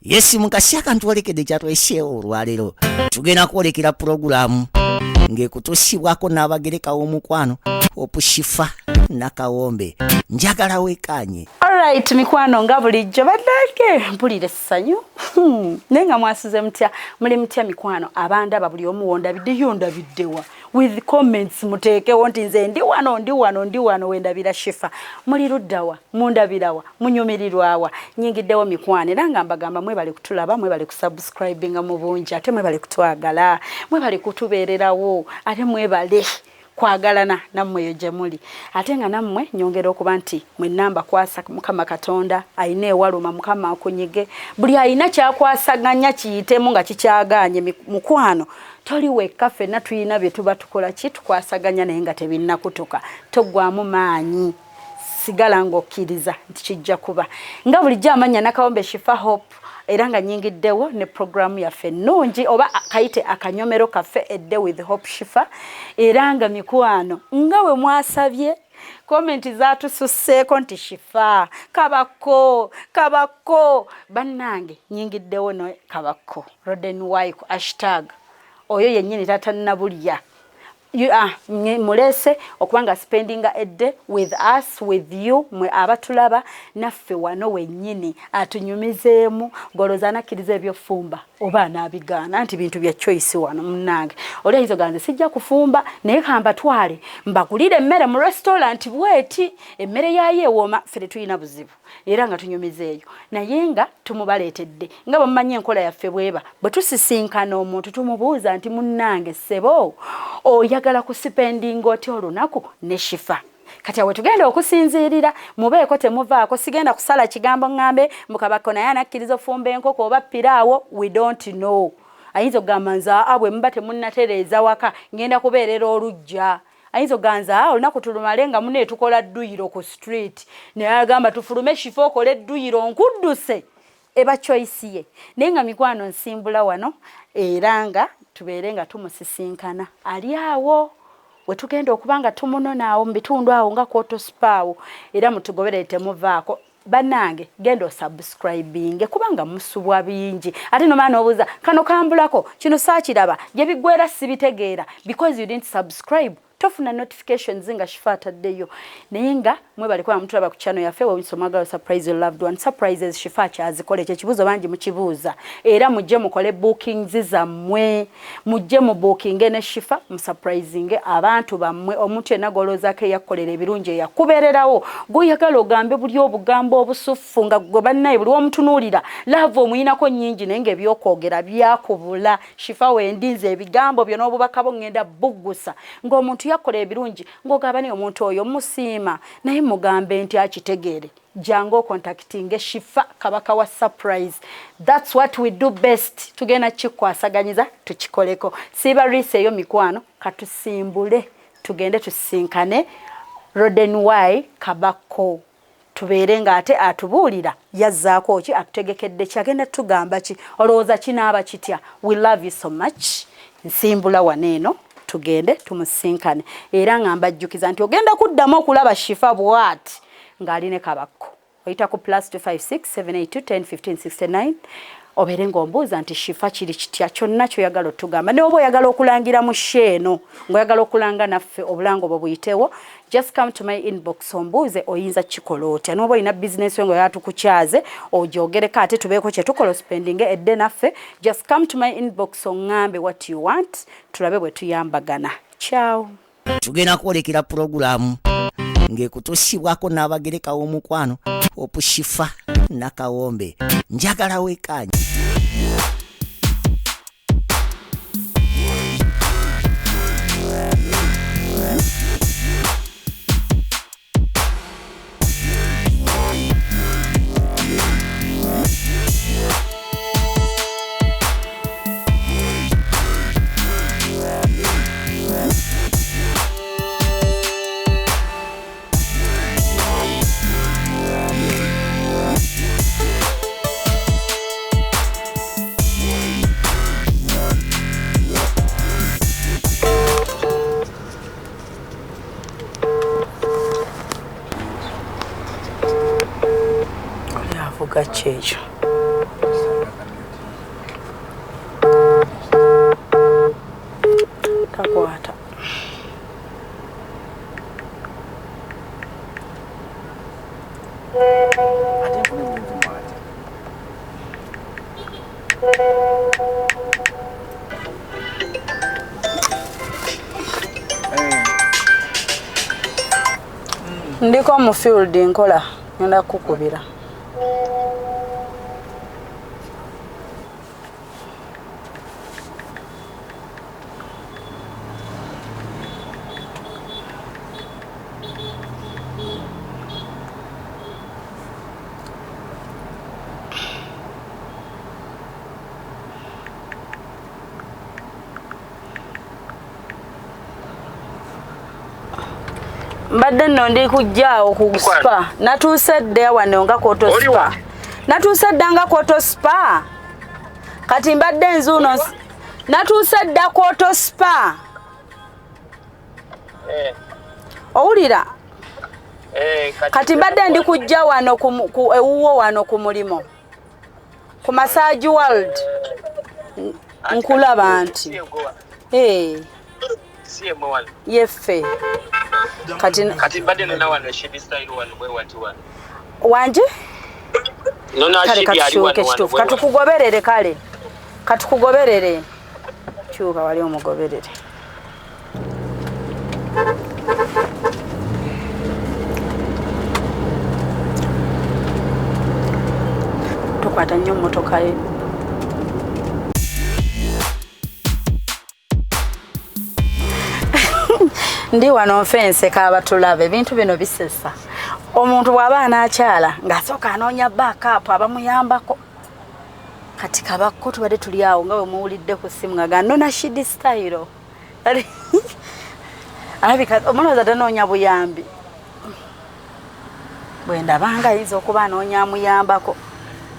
Yesi mukasi ntwolekedde kyatweseewo olwaleero. Tugenda kwolekera pulogulaamu ng'ekutuusibwako n'abagereka w'omukwano Opusifa Nakawombe. Njagala weekanye. Alright mikwano, nga bulijjo bannange mpulira essanyu. Naye nga mwasuze mutya? Muli mutya mikwano abandaba? Buli omu wondabiddeyo ndabiddewa with comments, muteekewo nti nze ndi wano, ndi wano, ndi wano wendabira Shifa. Muli luddawa? Mundabirawa? Munyumirirwawa? Nyingiddewo mikwano, era nga mbagamba mwebale kutulaba, mwebale kusubscribinga mu bungi, ate mwebale kutwagala, mwebale kutubeererawo, ate mwebale kwagalana nammwe eyo gye muli. Ate nga nammwe nyongera okuba nti mwenna mbakwasa Mukama Katonda ayina ewaluma, Mukama akunyige buli ayina kyakwasaganya kiyitemu nga kikyagaanye. Mukwano, toli wekka, ffenna tulina bye tuba tukola ki tukwasaganya naye nga tebinnakutuka. Toggwamu maanyi, sigala ng'okkiriza nti kijja kuba. Nga bulijjo amannya Nakawombe Shifa Hope, era nga nyingiddewo ne programu yaffe ennungi oba kayite akanyomero kaffe, A Day with Hope Shifa. Era nga mikwano, nga bwe mwasabye, comment zatususseeko nti Shifa kabako kabako. Bannange, nyingiddewo ne kabako Roden Y ku hashtag oyo yennyini tatannabulya. Muleese okuba nga spending a day with us, with you, mwe abatulaba naffe wano wennyini. Atunyumizeemu ng'olowooza anakkiriza ebyofumba oba anaabigaana, nti bintu bya choice wano. Munnange, oli ayinza ogaa nze sijja kufumba, naye kambatwale mbagulire emmere mu restaurant bweti, emmere yaayo ewooma. Ffe tetulina buzibu, era nga tunyumiza eyo, naye nga tumubaleetedde. Nga bwemumanyi enkola yaffe bweba, bwe tusisinkana omuntu tumubuuza nti, "Munnange ssebo, oyagala kuspendinga otya olunaku ne Shifa?" Kati awe tugenda okusinziirira. Mubeeko temuvaako, sigenda kusala kigambo ŋŋambe mukabako naye anakkiriza ofumba enkoko oba piraawo. We don't know. Ayinza okugamba, "Nze aa, bwe muba temunnatereeza waka ngenda kubeerera olujja." Ayinza okuganza, "Ah, olunaku tulumale nga mune tukola dduyiro ku street." Naye agamba, "Tufulume Shifa okole edduyiro nkudduse." Eba choice ye. Naye nga mikwano, nsimbula wano era nga tubeere nga tumusisinkana ali awo wetugenda okuba nga tumunona awo mu bitundu awo nga kwotosipaawo. Era mutugoberere, temuvaako. Bannange, genda osubscribinge kubanga musubwa bingi, ate nomala nobuuza kano kambulako, kino saakiraba, gye biggwera sibitegeera, because you didn't subscribe, tofuna notifications nga Shifa ataddeyo. Naye nga mwebale kuba mutulaba ku channel yaffe. Wewunyisa surprise your loved one, surprises Shifa kyazikola. Ekyo ekibuuzo bangi mukibuuza, era mujje mukole bookings zammwe, mujje mu bookinge ne Shifa, musurprisinge abantu bammwe. Omuntu yenna gwolowoozaako eyakkolera ebirungi, eyakubeererawo, gwoyagala ogambe buli obugambo obusufu nga gwe bannaye buli womutunuulira love omuyinako nnyingi, naye nga ebyokwogera byakubula, Shifa wendinze ebigambo byo n'obubaka bwo ŋŋenda buggusa. Ng'omuntu yakola ebirungi ng'ogamba naye omuntu oyo musiima, naye mugambe nti akitegeere, jangu ocontactinge Shifa, kabaka wa surprise. That's what we do best. Tugenda kikwasaganyiza tukikoleko. Siiba riisi eyo mikwano, katusimbule tugende tusinkane Roden Y Kabako, tubeere ng'ate atubuulira yazzaako ki, atutegekedde ki, agenda tugamba ki, olowooza kinaaba kitya. We love you so much. Nsimbula wano eno tugende tumusinkane, era nga mbajjukiza nti ogenda kuddamu okulaba Shifa bw'ati ng'ali ne kabakko, oyita ku +256 782 10 15 69, obeere ng'ombuuza nti Shifa kiri kitya, kyonna kyoyagala otugamba. Ne oba oyagala okulangira mu show eno, ng'oyagala okulanga naffe, obulango bwe buyitewo, just come to my inbox ombuuze oyinza kikola otya. N'oba olina bizinesi yo nga tutukukyaze ogyogereko, ate tubeeko kye tukola, spending a day naffe, just come to my inbox oŋŋambe what you want, tulabe bwe tuyambagana. Ciao. Tugenda kwolekera pulogulaamu ng'ekutuusibwako n'abagereka w'omukwano Opushifa Nakawombe. Njagala weekanye. Oli avuga ki ekyo? Ndiko mu field nkola ngenda kukubira. Mbadde nno ndi kujjaawo ku spa. Natuuse dda wano nga Koto Spa. Natuuse dda nga Koto Spa. Kati mbadde nzuuno. Natuuse dda Koto Spa. Owulira? Kati mbadde ndi kujja wano ku ewuwo wano ku mulimo. Ku Massage World. Nkulaba nti. Yeffe. Kati mbadde nona wano Shidi Style wano bwe wati wano. Wanje? Nona Shidi ali wano wano. Katukugoberere kale. Katukugoberere. Kyuka wali omugoberere. Tukwata nnyo mmotoka ye. Ndi wano nfense kabatulaba ebintu bino bisesa. Omuntu bw'aba anaakyala ng'asooka anoonya backup abamuyambako. Kati kabakko tubadde tuli awo nga bwe muwulidde ku ssimu nga ga nona Shidi Style. Alabika omulowooza tanoonya buyambi. Bwe ndabanga ayinza okuba anoonya amuyambako.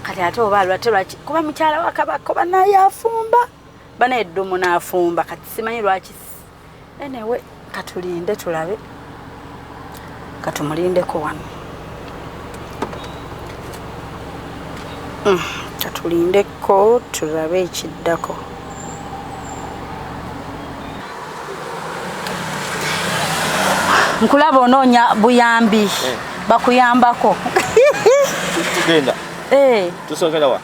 Kati ate oba lwate lwaki kuba mukyala wa Kabakko bannaye afumba. Bana eddumu n'afumba kati simanyi lwaki. Anyway, katulinde tulabe. Katumulindeko wano. Katulindeko tulabe ekiddako. Nkulaba onoonya buyambi. Bakuyambako. Tugenda. Tusookera wa?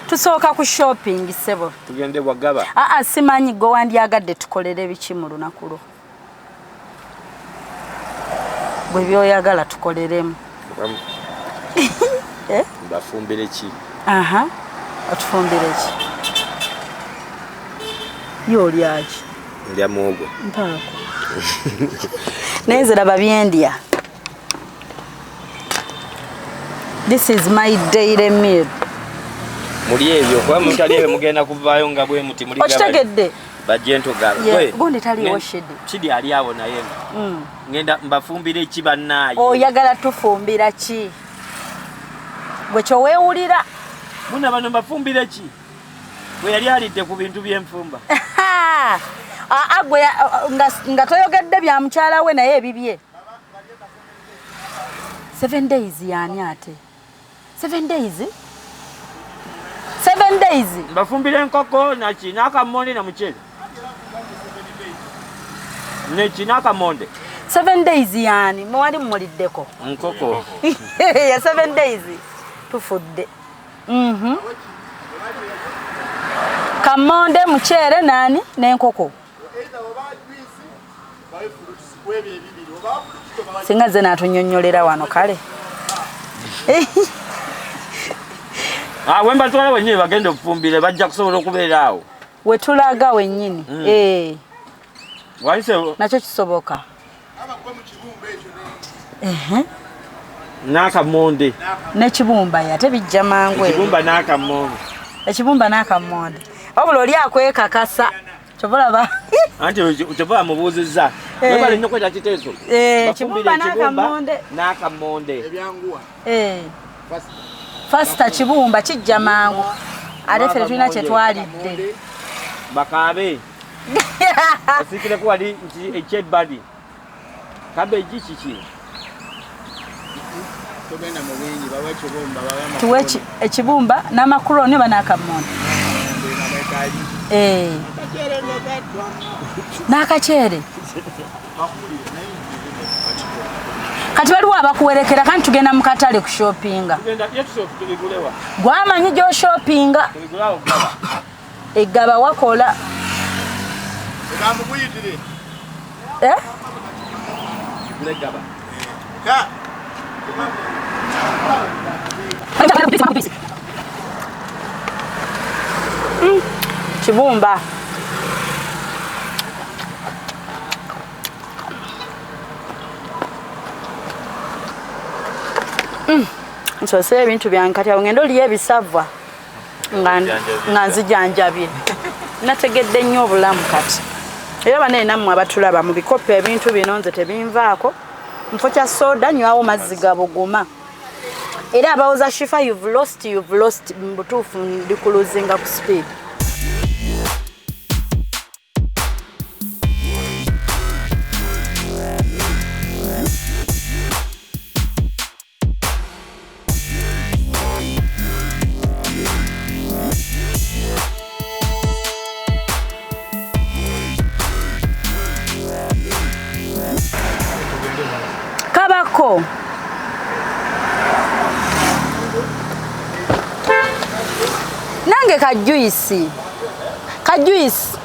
Tusooka ku shopping ssebo. Tugende wagaba. Simanyi gwe wandyagadde tukolere biki mu lunaku lwo. Bwe byoyagala tukoleremu. Bafumbire ki? Otufumbire ki? Yo olya ki? Ndya muwogo. Mpaako. Naye nze laba byendya. This is my daily meal. Muli ebyo kuba mutali ebyo mugenda kuvaayo nga bwe muti muli okitegedde. Bajento galo. Gundi taliwo Shidi. Shidi ali awo naye. Ngenda mbafumbire ki bannaaye. Oyagala tufumbira ki? Gwe kyoweewulira. Muna bano mbafumbire ki? Bwe yali alidde ku bintu by'enfumba. Gwe nga toyogedde bya mukyala we naye ebibye. 7 days yaani ate? 7 days? 7 days. Mbafumbire enkoko naki n'akamonde na muceere. Neki n'akamonde. 7 days yaani mwali mumuliddeko. Nkoko. Ya 7 days tufudde. Kamonde muceere nani n'enkoko. Singa ze natunyonnyolera wano kale. Wemba twala wennyini bagenda okufumbira bajja kusobola okubeera awo. We tulaga wennyini. Nakyo kisoboka. N'akamonde. N'ekibumba ate bijja mangu. Ekibumba n'akamonde. Ekibumba n'akamonde. Wabula oli akwekakasa. Kyova anti kyova mubuuzizza. Webale nnyo kweta kiteeso. Ekibumba n'akamonde. N'akamonde. Ebyanguwa. Fasta kibumba kijja mangu. Ate ffe tulina kye twalidde. Bakaabe. Osikireko wali nti ekyebbali. Kabeegi kiki? Togenda mu bingi bawe ekibumba bawe tuwe ekibumba n'amakuroni oba n'akamonde. N'akaceere. Kati waliwo abakuwerekera kandi tugenda mu katale ku shoppinga. Tugenda tubigulewa. Gwamanyi gy'oshoppinga. Tubigulawo gaba. Egaba wakola. Gamukuyitire. Eh? Tugule gaba. Ka. Kibumba. Nsose ebintu byange kati awo ngenda oliyo ebisava nga nzijanjabye. Nategedde nnyo obulamu kati. Era banaye nammwe abatulaba mu bikopo ebintu bino nze tebinvaako. Nfo kya soda nywawo mazzi ga buguma. Era abawoza Shifa you've lost mu butuufu ndi kuluzinga ku speed. Kabako. Nange ka juice. Ka juice.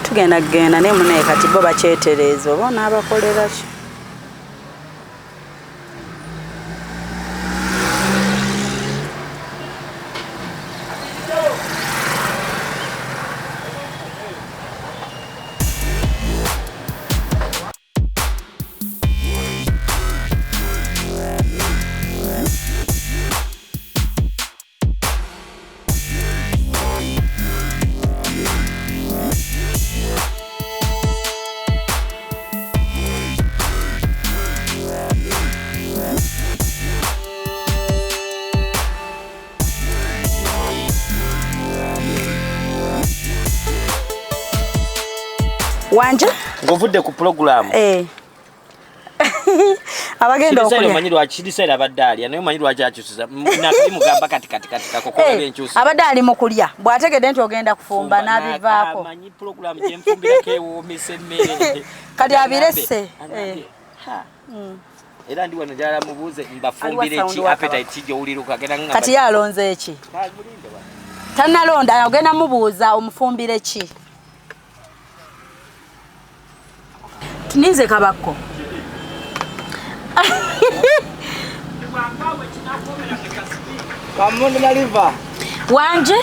Tugenda genda ne munaye kati bo bakyetereeza oba n'abakolera ki? Wanje? Ngovudde ku program. Abagenda okulya. Omanyi lwaki Kidisayiro abadde alya naye omanyi lwaki akyusiza nakali mugamba kati kati kati kakokola benkyusa. Abadde ali mu kulya bw'ategedde nti ogenda kufumba n'abivaako. Amanyi program gye nfumbirako ewoomesa emmere. Kati abirese. Era ndi wano njagala mubuuze mbafumbire ki appetite gy'owulira okagenda ngamba. Kati ye alonze ki? Tannalonda ogenda mubuuza omufumbire ki? Ninze kabako. Kamundi na liver. Wanje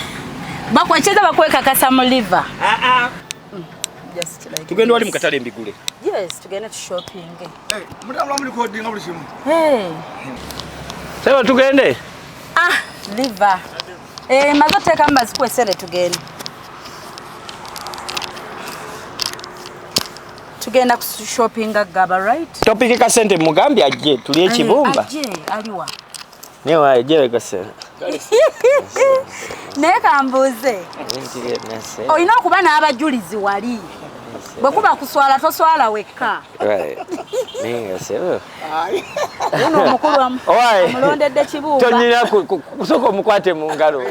bakwacheza bakwekakasa mu liver. Just like tugende wali mukatale mbigule. Yes, tugende to shopping. Eh, mutambula muri coding buli kimu. Hey. Sema tugende. Ah, liver. Mazo teka mazikwesere tugende. Tugenda ku shopping gaba, right? Topic ka sente mugambi ajje tulie kibumba. Ajje aliwa. Newa ajje ka sente. Naye kambuze. Olina okuba n'abajulizi wali. Bwe kuba kuswala toswala wekka. Right. Ninga sebo. Uno omukulu amulondedde kibumba. Tonyina kusooka omukwate mu ngalo.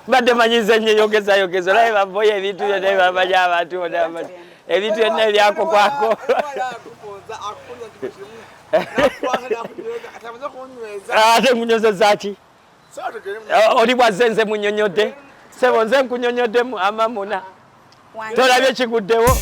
Mbadde manyize nnyo yogeza yogeza naye baboye ebintu byonna bamanya abantu bonna ebintu byonna ebyakokwako. Ate nkunywezezza ki? Oli bwazze nze munnyonnyodde. Ssebo nze nkunnyonnyoddemu amamuna. Tolabye kiguddewo.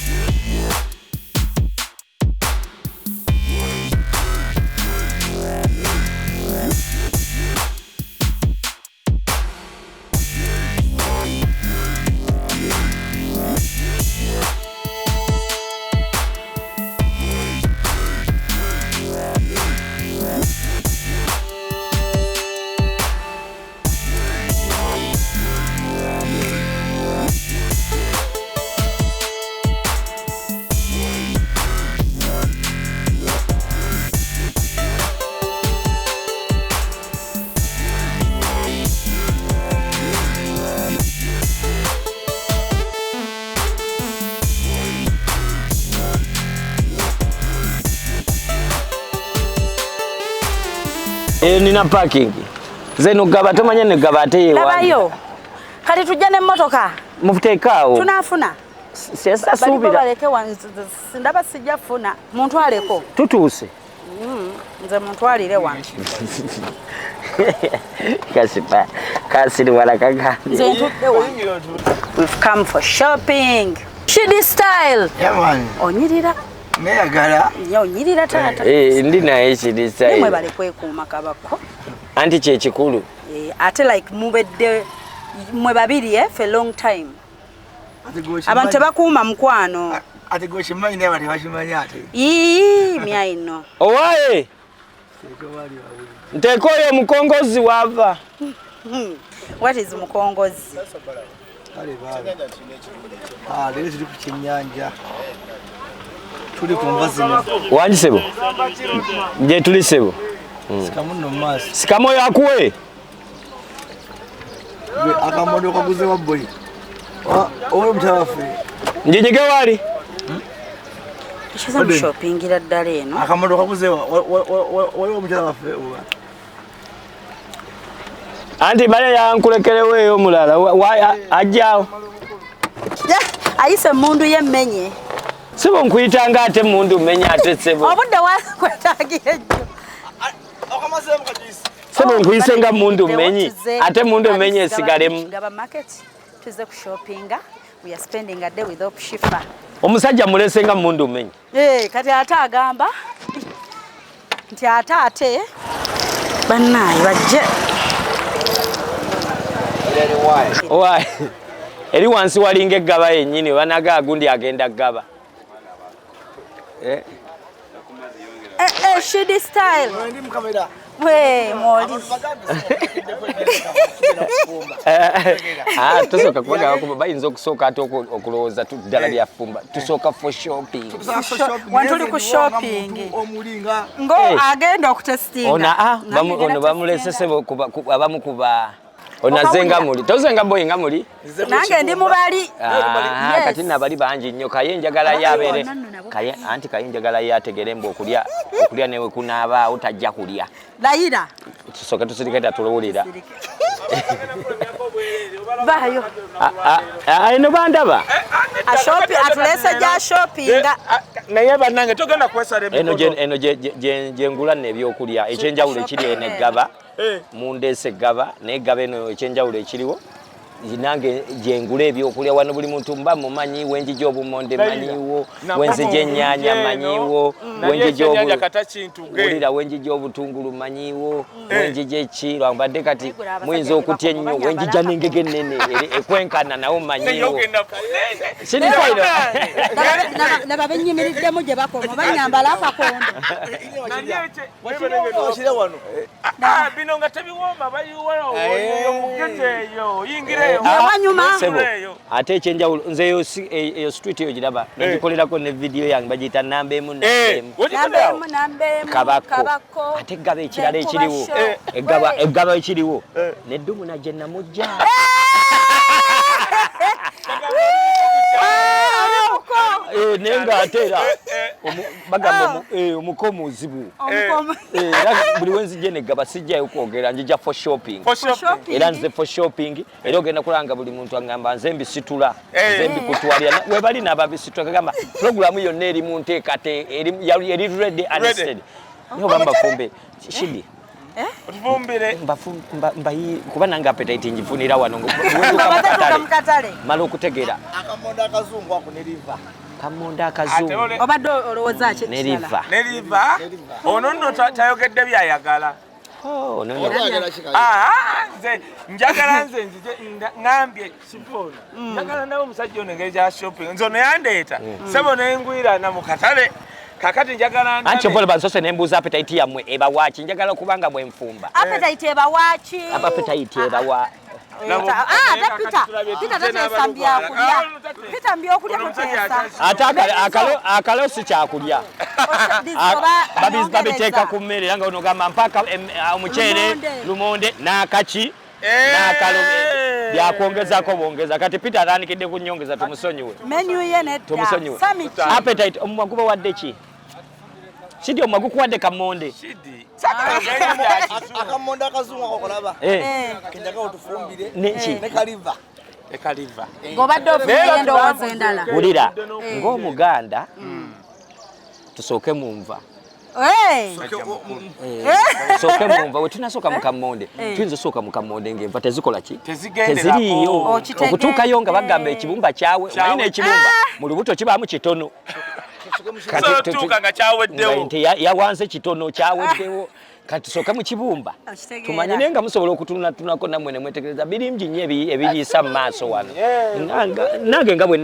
Nina parking. Nze nogaba tomanya negaba ate yewange. Labayo. Kati tujja n'emmotoka. Muteekaawo. Tunaafuna. Sasuubira. Baleke ndaba sijja funa. Muntwaleko. Tutuuse. Nze muntwalire wano. Kasipa kasiriwala kagambye. Nze ntudde wano. We've come for shopping. Shidi style. Yeah, man. Onyirira. Neyagala. Nnyo onyirira taata. Eh, ndi naye Shidi style. Nimwe bale kwekuuma kabako. Anti kye kikulu. Eh, ate like mubedde mwe babiri for a long time. Abantu tebakuuma mukwano. Ate gwe kimanyi naye abantu tebakimanyi ate. Ii, myaino. Owaye. Nteeka oyo omukongozi wava. What is mukongozi? Kale baba. Leero tuli ku kyennyanja. Tuli ku nva zino. Wangi sebo? Gye tuli sebo. Sikamu nno mu maaso. Sikamu oyo akuwe. Gwe akamodo kaguze wa boyi. Owe mutala waffe. Njinyige wali? Kiza mushoppingira ddala eno. Akamodo kaguze wa waliwo omukyala waffe oba. Anti bale yankulekerewo eyo omulala ajjawo. Ayise emmundu y'emmenye. Sebo nkuyitanga ate emmundu mmenye ate sebo. Obudde wakwetaagira ejjo. Sebo nkuyise nga mmundu mmenyi ate emmundu emmenye esigalemu. Gaba market tuze ku shoppinga. We are spending a day with Hope Shifa. Omusajja mulese nga mmundu mmenyi. Kati ate agamba nti ate ate bannaaye bajje. Owaye. Eri wansi walinga eggaba yennyini banaga agundi agenda ggaba. Shidi style. We mwoli. Tusooka kubanga bayinza okusooka ate okulowooza ddala byafumba. Tusooka for shopping. Wantuli ku shopping. Ngo agenda okutestinga. Ono bamulese sebo abamu kuba. Onazenga muli. Tozenga boyi nga muli? Nange ndi mubali. Kati nabali bangi nnyo. Kaye njagala yabere. Kaye anti kaye njagala yategere mbu okulya okulya newe kunaaba otajja kulya. Layira. Tusooke tusirike tatulowulira. Bayo. Eno bandaba. Ashopi atulese ja shopping. Naye bannange togenda kwesala emikono. Eno gye ngula n'ebyokulya ekyenjawulo ekiri eno eggaba. Mundeese eggaba naye eggaba eno ekyenjawulo ekiriwo nange gye ngula ebyokulya wano buli muntu mba mumanyi wenjija obumonde manyiwo wenzija ennyaanya manyiwo wenjija wenjija obutungulu manyiwo wenjija eki lwambadde kati muyinza okutya ennyo wenjija n'engege ennene ekwenkana nawo manyiwo. Laba bennyimiriddemu gye bakoma banyambala akakondo. Bino nga tebiwooma bayiwa oyo mugete eyo yingira eyo. Ate ekyenjawulo nze eyo street eyo giraba ngikolerako ne video yange bagiyita namba emu namba emu Kabako. Ate eggaba ekirala ekiriwo eggaba ekiriwo neddumu najje namujja. Naye ng'ate era bagamba omuko muzibu. Era buli wenzijja neggaba sijjayo kwogera njija for shopping. Era nze for shopping era ogenda kulanga buli muntu angamba nze mbisitula nze mbikutwalira we bali n'ababisitula kagamba programu yonna eri mu nteekate eri ready and steady. Naye oba mbafumbe Shidi. Otufumbire. Mbayi kuba nange appetite ngifunira wano mukatale. Mala okutegeera. Akamonda akazungu ako ne liva. Kamonda akazungu. Obadde olowooza ki Ne liva. Ne liva. Ono nno tayogedde byayagala. Nze njagala nze nzije ngambye Shifa ono. Njagala nawe omusajja ono engeri gya shopping. Nze ono yandeeta. Ssebo ne ngwirana mu katale. Kakati njagala ndabe. Anti obola bansose ne mbuuza appetite yammwe eba waaki? Njagala okubanga bwe nfumba. Appetite eba waaki? Appetite eba wa? Ate Peter, Peter tateesa mbyakulya. Peter mbyokulya toteesa. Ate akalo si kyakulya. Babiteeka ku mmere era nga onogamba mpaka omuceere, lumonde n'akaki n'akalo byakwongezaako bwongeza. Kati Peter atandikidde kunnyongeza tumusonyiwe. Menu ye nedda. Tumusonyiwe. Appetite omumwa guba wadde ki? Shidi omwa gukuwadde kamonde. Shidi. Akamonde akazungu ako kolaba. Eh. Kenjaga otufumbire. Neki? Ne kaliva. Ne kaliva. Ng'obadde ofumbye endowooza endala. Wulira ng'Omuganda tusooke mu nva. Tusooke mu nva, we tunasooka mu kamonde. Tuyinza osooka mu kamonde ng'enva tezikola ki? Teziriiyo. Okutuukayo nga bagamba ekibumba kyawe, omanyi n'ekibumba mu lubuto kibaamu kitono. Kati nga kyaweddewo. Nti yawanze kitono kyaweddewo. Kati tusooke mu kibumba. Tumanye naye nga musobola okutunatunako nammwe ne mwetegereza biringi nnyo ebiriisa mu maaso wano. Nange nga bwe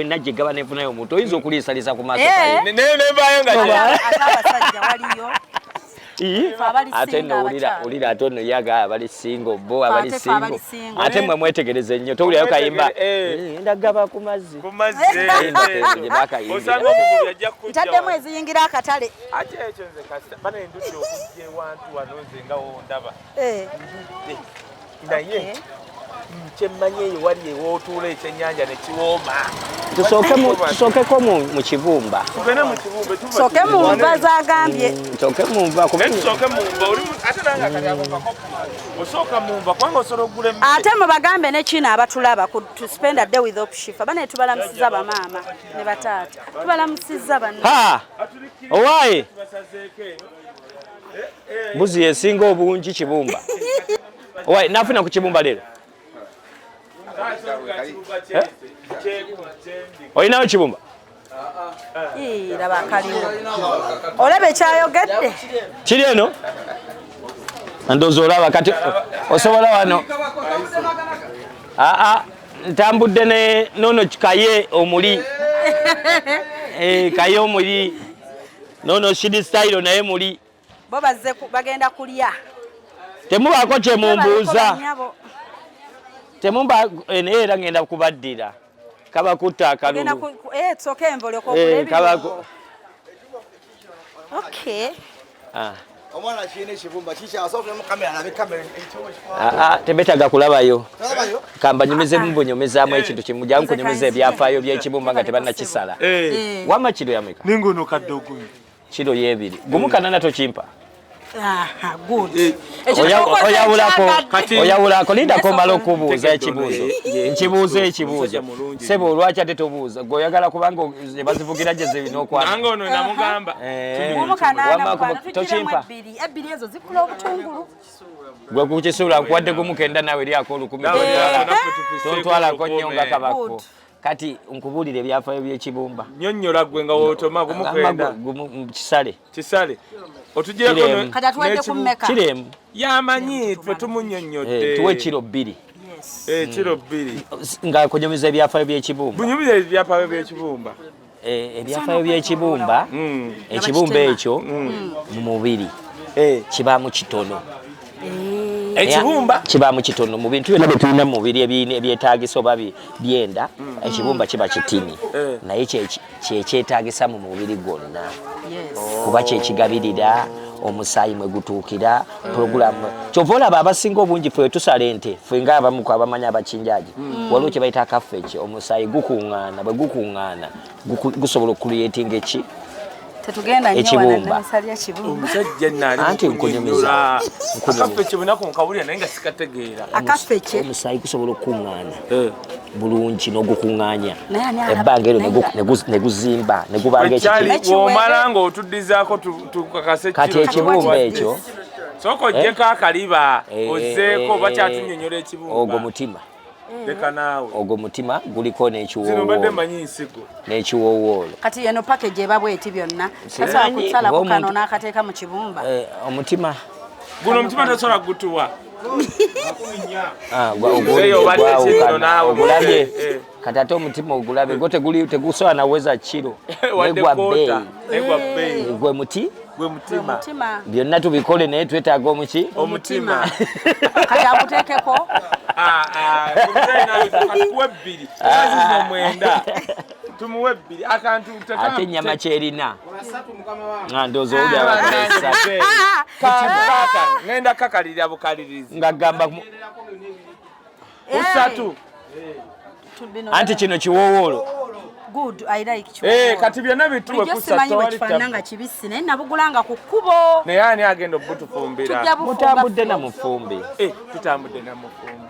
najja eggaba ne nfunayo omuntu oyinza okuliisaliisa ku maaso kayo. Nevaayo nga ate abasajja waliyo. Ate nno wulira ate ono yaga abali single bo abali single. Ate mmwe mwetegereze nnyo towulirayo kayimba. Ndagaba ku mazzi. Ku mazzi. Osanga omuvubi ajja kujja. Ntaddemu eziyingira akatale. Ate ekyo nze kasita bana endudde okujja ewantu wano nze nga wondaba. Ndudde. Naye kyemmanyi eyo wali ewootuula ekyennyanja ne kiwooma. Tusookeko mu kibumba. Tugende mu kibumba. Tusooke mu nva z'agambye. Tusooke mu nva. Tusooke mu nva. Ate nange akati ako kakopo. Osooka mu nva kubanga osobola okugula emmere. Ate mubagambe ne kino abatulaba ku to spend a day with Hope Shifa. Bane tubalamusizza bamaama ne bataata. Tubalamusizza banna. Ha! Owaaye! Mbuzi yesinga obungi kibumba. Owaaye nafuna ku kibumba leero. Olinawo kibumba? Laba akaliwo. Olaba ekyayogedde? Kiri eno? Ndowooza olaba kati osobola wano. Aa, ntambudde ne nono kaye omuli. Kaye omuli. Nono Shidi style naye muli. Bo bazze bagenda kulya. Temubaako kye mumbuuza. Temumba era ngenda kubaddira. Kaba kutta akalulu. Tusooke enva olyoke ogule ebirungo. Okay. Omwana kirina ekibumba kikyasookera mu kamera alabe kamera. Tebetaaga kulabayo. Kambanyumizemu bunyumizaamu ekintu kimu jangu nkunyumiza ebyafaayo by'ekibumba nga tebannakisala. Wamma kiro yameka? Ningono kaddogo. Kiro y'ebiri. Gumu kanana tokimpa. Good. Oyawulako lindako omala okubuuza ekibuuzo. Nkibuuza ekibuuzo. Ssebo lwaki ate tobuuza? Gwe oyagala kubanga bazivugira gye zirina okwana. Nange ono namugamba. Tokimpa. Ebbiri ezo zikula obutungulu. Gwe kukisuula nkuwadde gumu kenda naawe lyako olukumi. Tontwalako nnyo nga kabako. Kati nkubuulire ebyafaayo by'ekibumba. Nnyonnyola ggwe nga w'otoma gumu kenda. Gumu kisale. Kisale. Otuggyeko kati atuwadde ku mmeka? Kiremu. Yamanyi ffe tumunnyonnyodde. Tuwe kiro 2. Kiro 2. Nga kunyumiza ebyafaayo by'ekibumba. Bunyumiza ebyafaayo by'ekibumba. Ebyafaayo by'ekibumba, ekibumba ekyo mu mubiri kibaamu kitono. Ekibumba kibaamu kitono mu bintu byonna bye tulina mu mubiri ebyetaagisa oba byenda, ekibumba kiba kitini naye kyekyetaagisa mu mubiri gwonna kuba kyekigabirira omusaayi mwe gutuukira pulogulaamu. Kyova olaba abasinga obungi ffe tusala ente ffe ng'abamu ku abamanyi abakinjaaji waliwo kye bayita akaffe ki omusaayi gukuŋŋaana bwe gukuŋŋaana gusobola okucreatinga eki Tetugenda nnyo wano namisalya kibumba. Omusajja nno ali Anti nkunyumiza. Akaffe kye bunaku nkawulira naye nga sikategeera. Akaffe kye? Omusaayi gusobola okukuŋŋaana bulungi n'ogukuŋŋaanya ebbanga eryo ne guzimba ne gubanga ekiti. Bw'omala ng'otuddizaako tukakase kati ekibumba ekyo sooka oggyeko akaliba ozzeeko bakyatunnyonnyola ekibumba. Ogwo mutima. Leka naawe. Ogwo mutima guliko Zino mbadde mmanyi nsigo. N'ekiwoowoolo. Kati eno package eba bw'eti byonna. Tasobola kusalako kano n'akateeka mu kibumba. Omutima. Guno omutima tosobola gutuwa. Ogulabye. Kati ate omutima ogulabye gwo tegusobola naweza kiro. Negwa bbeeyi. Gwe muti? Gwe mutima. Byonna tubikole naye twetaaga omuki? Omutima. Kati akuteekeko. Katukuwe bbiri. Zino 9. Tumuwe bbiri. Akantu ate ennyama kyerina. Ndowooza owulira abakozesa. Ngenda kakalirira bukalirizi. Nga gamba 3. Anti kino kiwoowoolo. Good, I like Eh, kati byonna bituwe Bulijjo ku simanyi bwe satawali kifaanana nga kibisi, naye nabugulanga ku kkubo. Naye ani agenda obutufumbira? Tujja bufumba Mutambudde ffe. na mufumbi. Eh, tutambudde na mufumbi.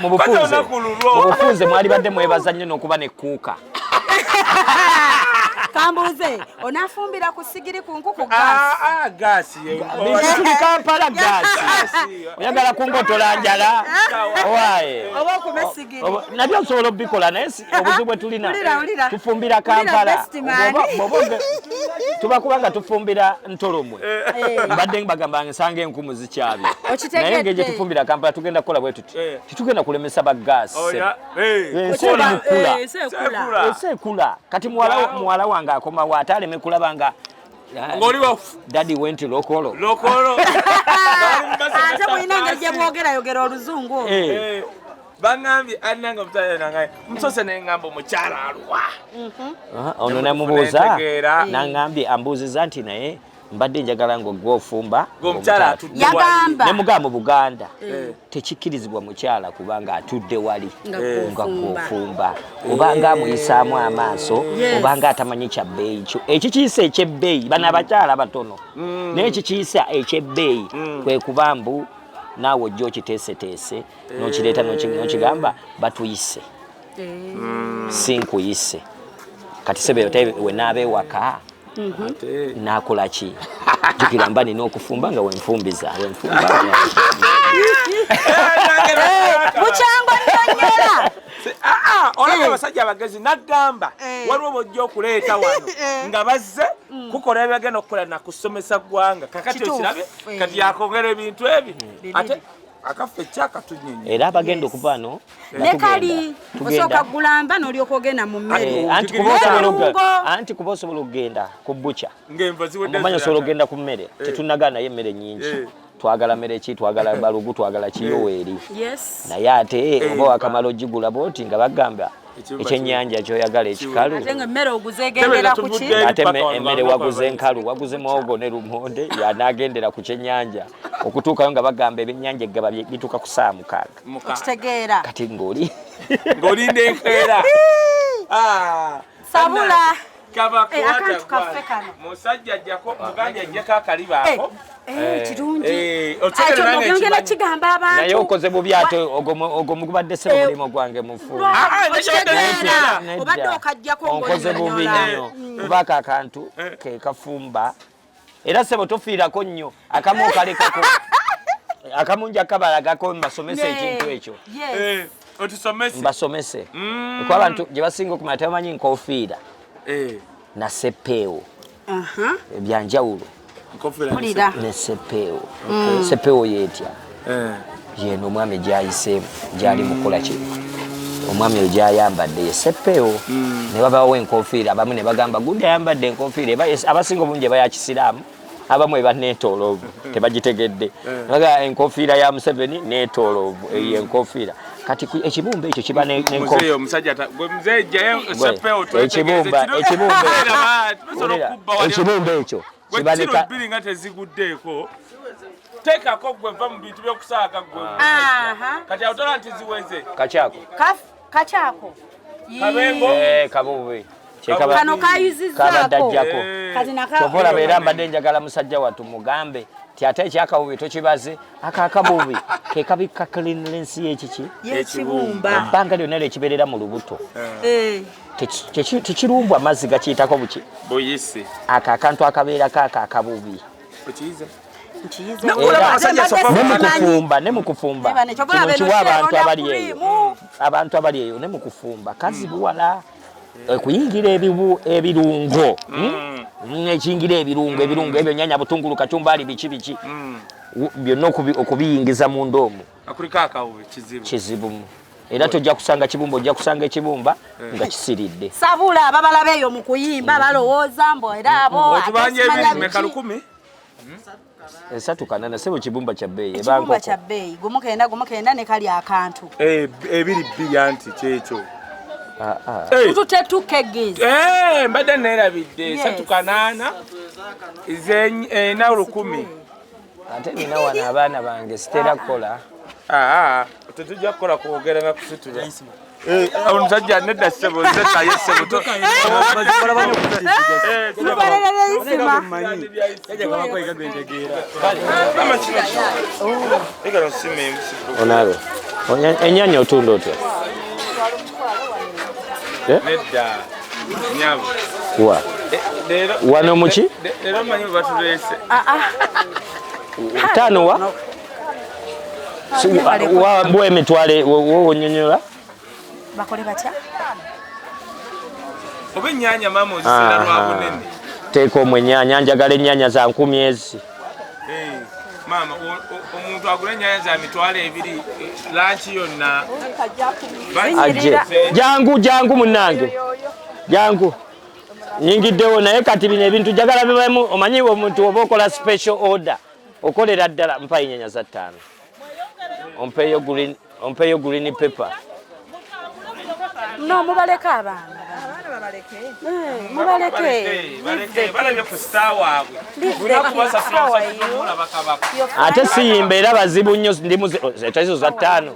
Mu bufunze. Pata olunaku lulwo. Mu bufunze mwali badde mwebaza nnyo n'okuba ne kuuka. Kambuuze, onaafumbira ku sigiri, ku nku, ku gaasi? Ah, ah, gaasi ye. Bintu tuli Kampala, gaasi. Oyagala kungotola njala? Owaaye. Oba okuba esigiri? Nabyo nsobola obikola, naye obuzibu bwe tulina Wulira, wulira. tufumbira Wulira, Kampala. best man. Tuba kubanga tufumbira Ntolomwe, mbadde mbagamba nsanga enkumu zikyabye. Okitegedde. Naye engeri gye tufumbira Kampala, tugenda kukola bwe tuti, tetugenda kulemesa ba gaasi. Oya, eh. Ensi eri mukula. Eh, ensi ekula. Ekula. Ensi ekula. Kati muwala wange akomawo ate aleme kulaba nga Ng'oli wafu. Daddy went lokolo. Lokolo. Ate mulina engeri gye mwogerayogera oluzungu olwo. Eh. Eh, baŋŋambye annange omusajja nangaye musose neŋŋamba omukyala aluwa. Aha, ono namubuuza Nentegeera. naŋŋambye ambuuziza nti naye mbadde njagala nga gwe ofumba. Ng'omukyala atudde wali. Yagamba. Ne mugamba mu Buganda tekikkirizibwa mukyala kubanga atudde wali Nga nga gw'ofumba. gw'ofumba, obanga amuyisaamu amaaso, obanga atamanyi kya bbeeyi kyo. Ekikiyisa ekyebbeeyi, bano abakyala batono, naye ekikiyisa ekyebbeeyi kwe kuba mbu naawe ojja okiteeseteese n'okireeta n'okigamba batuyise, si nkuyise. Kati sebe we naaba ewaka nakola ki? Jjukira mba nina okufumba nga wenfumbiza wenfumba. Bukyangwa nnyonnyola. Ah, olaba abasajja abagezi nagamba waliwo bojja okuleeta wano nga bazze kukola ebyagenda okukola nakusomesa ggwanga. Kakati Kituufu. okirabe kati yakongera ebintu ebi ate akaffe kyakatunyonyi. Era abagenda okuva no Ne kali osooka gulamba n'olyoka ogenda mu mmere. Eh, anti kuba osobola Ebirungo. Anti kuba osobola okugenda ku butcher. Ng'enva ziwedde. Omumanyi osobola ziraka. okugenda ku mmere, tetunagaana naye emmere nyingi. Twagala mmere ki? Twagala balugu, twagala kiyoweeri. Yes. Naye ate oba wakamala ogigula bwoti nga bagamba Ekibumba ekyennyanja kyoyagala ekikalu. Ate nga emmere oguze egendera ku ki? Tubudde. Ate Paka wano emmere nga waguze lunaku. enkalu, waguze muwogo ne lumonde, yanagendera ku kyennyanja okutuukayo nga bagamba ebyennyanja eggaba bituuka ku saa 6. Okitegeera. Kati ng'oli Ng'olinda enkeera. Ah, Sabula. Kaba Eh, kwata akantu kaffe gwana. kano. Musajja ajjako mugambye ajjako akaliba ako. Eh, kirungi. Eh, otegere Ekyo nange byongera nkimanyi. kigamba abantu. Naye okoze bubi ate ogwo mugubadde se mulimu gwange mufu. Ah, ah, Okitegeera. Nedda. Obadde okajjako Onkoze bubi ng'onyonyola. nnyo kubaako akantu ke kafumba era sebo tofiirako nnyo, akamu okalekako, akamu nja kabalagako mbasomese ekintu ekyo. Yes. Eh, otusomese. Mbasomese kuba abantu gye basinga okumanya tebamanyi nkofiira na sepeewo Aha. ebyanjawulo. Nkofiira ne Mpulira. Ne sepeewo, sepeewo yeetya yeno omwami gyayiseemu gyali mukola ki, omwami oyo gyayambadde ye sepeewo. Ne babawo enkofiira, abamu ne bagamba gundi ayambadde enkofiira abasinga obungi eba ya kisiraamu, abamu eba neetooloovu tebagitegedde. Ne bagamba enkofiira ya Museveni neetooloovu eyo enkofiira. Kati ekibumba ekyo kiba Muzeeyi omusajja gwe muzeeyi jjayo Gwe, sepeewo twetegereze. Ekibumba Tusobola Wulira, okubba wali. ekibumba ekyo Gwe kiba kiro bbiri nga teziguddeeko. Teekako gwe va mu bintu by'okusaaga gwe. Aha. Kati awo tola nti ziweze. Kakyako. Kakyako. Kabengo. Eh, kabubi. Kano kayuzizzaako. Kabadde ajjako. Kati naka Kyova olaba era mbadde njagala musajja wattu mugambe ti ate ekyakabubi tokibaze, akakabubi ke kabikka cleanliness y'ekiki Y'ekibumba. Ebbanga lyonna lyekibeerera mu lubuto Eh. tekirumbwa mazzi gakiyitako buki. Buyisi. Ako akantu akabeerako ako akabubi. Okiyize. Nkiyize. Nakulaba Era- abasajja sofa ne mu mukufumba ne mukufumba Eba, ne kyova kino olaba eno kiwa abantu kyerona abali eyo cream. abantu abali eyo ne mukufumba kazibuwala okuyingira ebirungo. Ekiyingira ebirungo, ebirungo ebyo nyanya, butungulu, kacumbali, biki biki, byonna okubiyingiza munda omwo. Akuliko akawubi kizibu. Kizibu mu era tojja kusanga kibumba, ojja kusanga ekibumba nga kisiridde. Sabula ababalaba eyo mu kuyimba balowooza mbu era abo Otubanja ate simanya ebiri meka biki. 1000? 308 sebo kibumba kya bbeeyi eba Ekibumba nkoko. kya bbeeyi 19 19 ne kali akantu. Eh, ebiri bbiri anti kyekyo. Ah, ah. Eh, Tutute tukegiza. eh, mbadde neerabidde. Yes. 308 ze 4 1000. Ate nina wano abaana bange sitera kukola. Ah, tetujja kukola kwogera na kusitula. Omusajja nedda ssebo, nze kaye ssebo. Mubalelele isima. Mama kino leka nsime ensigo. Onabe. Ennyanya otunda otya? Nedda nyabo. Wa. Leero Wano muki? Leero mmanyi bwe batuleese. Ttaano wa? Wa bwe emitwalo wowe onyonyola? Bakole batya? Oba ennyaanya maama ozisera lwa bunene. Teeka omwo ennyaanya, njagala ennyaanya za 10 ezi. Maama, omuntu agula ennyaanya za 20,000 lanki yonna. Ajje. Jangu, jangu munnange. Jangu. Nyingiddewo naye kati bino ebintu njagala bibemu, omanyi omuntu oba okola special order. Okolera ddala mpa ennyaanya za 5. Ompeeyo green pepper. No, mubaleke abaana. Mubaleke. Baleke, balabye ku star waabwe. Lunaku basasula omusajja kabaka. Ate siyimba era bazibu nnyo, ndi muzi, ezo za 5.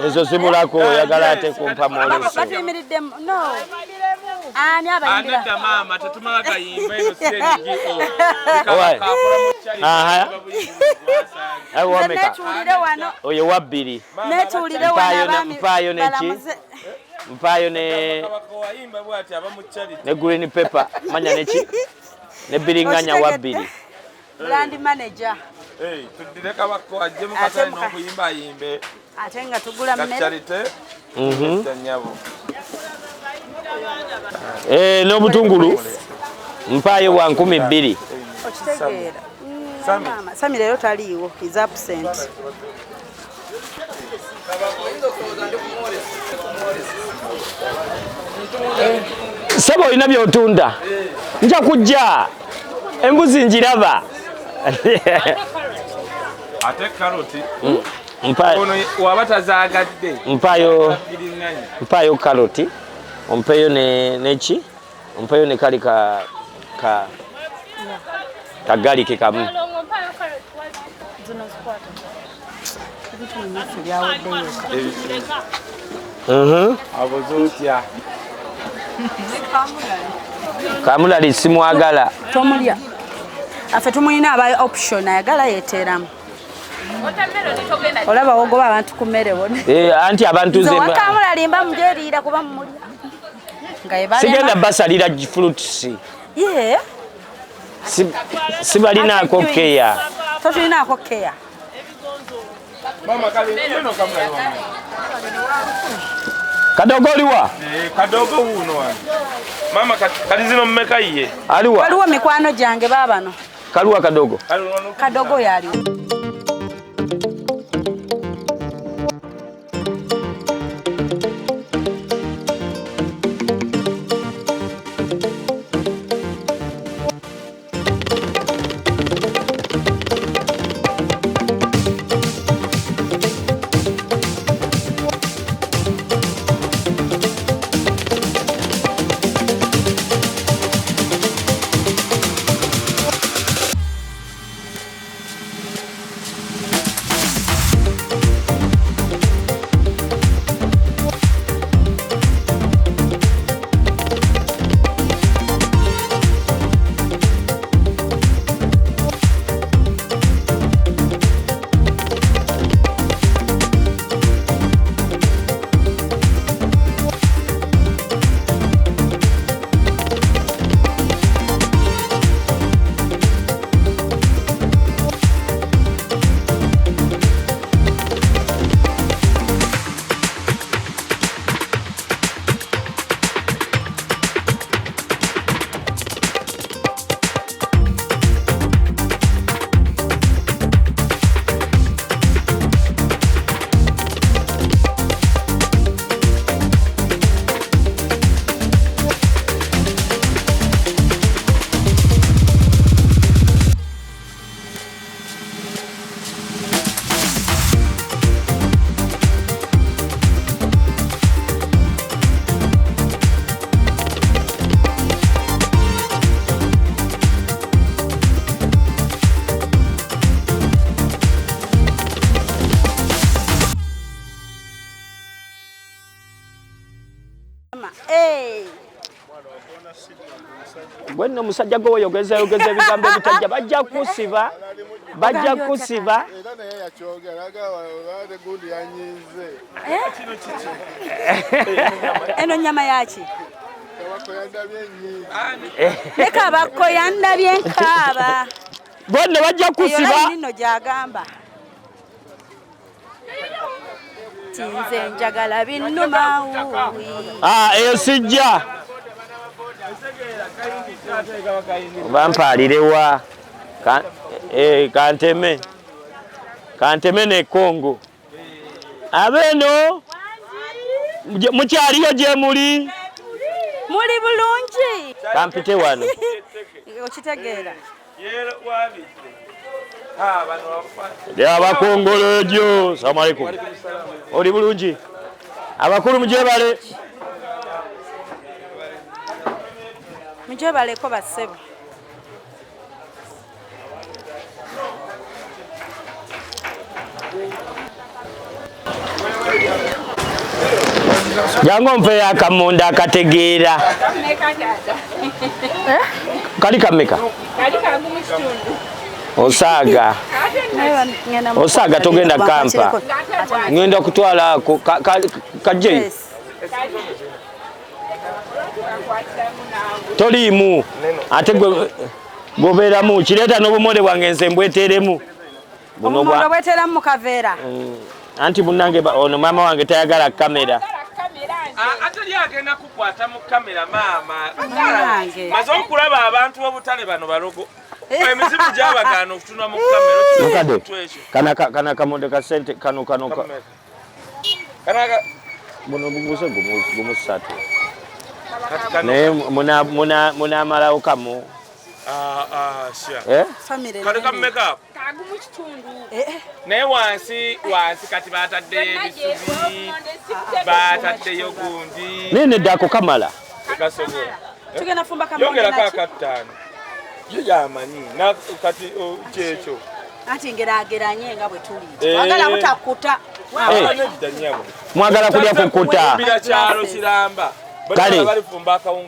Ezo zibulako oyagala ate kumpa mwoleso. Batuyimiridde no. Ani abayimbira? Anedda maama tetumala gayimba eno si NGO. Aha. Awo wameka. Netuulire wano. Oyo wa 2. Netuulire wano abaami. Mpaayo ne ki? Mpaayo ne ne green pepper manya ne ki? Ne biringanya wa 2. Brand manager. Tuddire kabaka ajje mu katale n'okuyimba ayimbe. Ate nga tugula mmere. N'obutungulu mpaayo wa 2,000. Okitegeera. Sami leero taliiwo, is absent. Sebo olina by'otunda. Nja kujja. Embuzi njiraba. Ate karoti. Ono waba tazaagadde. Mpaayo karoti. Ompeeyo ne neki? Ompeeyo ne kali ka kagalike kamu. Kamulali simwagala. Tomulya. Afe tumulina abayo option ayagala yeteeramu. Olaba wogoba abantu ku mmere wonna. Anti abantu nze kamulali mba mugyeriira kuba mumulya. Sigenda basalira fruits. Yeah. Sibalinaako care. Totulinaako care. Mama kale eno kamulali wange. Kadogo oliwa? Kadogo wuno wano. Mama kali zino mmeka ye? Aliwa. Waliwo mikwano gyange baabano. Kaluwa kadogo. Kadogo yaliwo. Gwe nno musajja gwe weyogeza yogeza ebigambo ebitajja bajja kusiba. Bajja kusiba. Era naye yakyogera agamba gundi yanyiize. Eno nnyama yaki? Kabako yandabye ennyiize. Ne kabako yandabye nkaaba. Gwe nno bajja kusiba. Eyo nno gy'agamba. Nze njagala binnuma wuuwi. Eyo sijja. Bampaalirewa. Kanteme. Kanteme ne Kongo. Abeeno mukyaliyo gye muli? Muli bulungi. Kampite wano. Okitegeera. Abakongolo egyo. Salamu alaikum. Oli bulungi? Abakulu mugyebale. Mugyebaleko bassebo. Jangu ompeeyo akamonda akategeera. Kali kameka? Osaaga. Osaaga togenda kampa. Ngenda kutwala ako kajje. Toliimu. Ate gobeeramu kireeta n'obumonde bwange nze mbweteremu. Obumonde bweteramu mu kaveera. Anti munnange ono maama wange tayagala kamera. Ate oli agenda kukwata mu kamera maama. Maze okulaba abantu b'obutale bano balogo. Emizimu gyabagaana okutunula mu kamera. Kana kamonde ka ssente kano kano. Buno buguze gumu ssatu. Naye munaamalawo kamu. Kali kameka? Naye wansi kati bataddeyo ebisubi, bataddeyo gundi. Naye nedda ako kamala. Tekasobola. Tugenda fumba kamonde Yongerako akataano. Ye yamanyi kati kyekyo. Anti ngeraageranye nga bwe tuli. Twagala butakuta. Mwagala kulya kukuta. Kyalo kiramba. Kale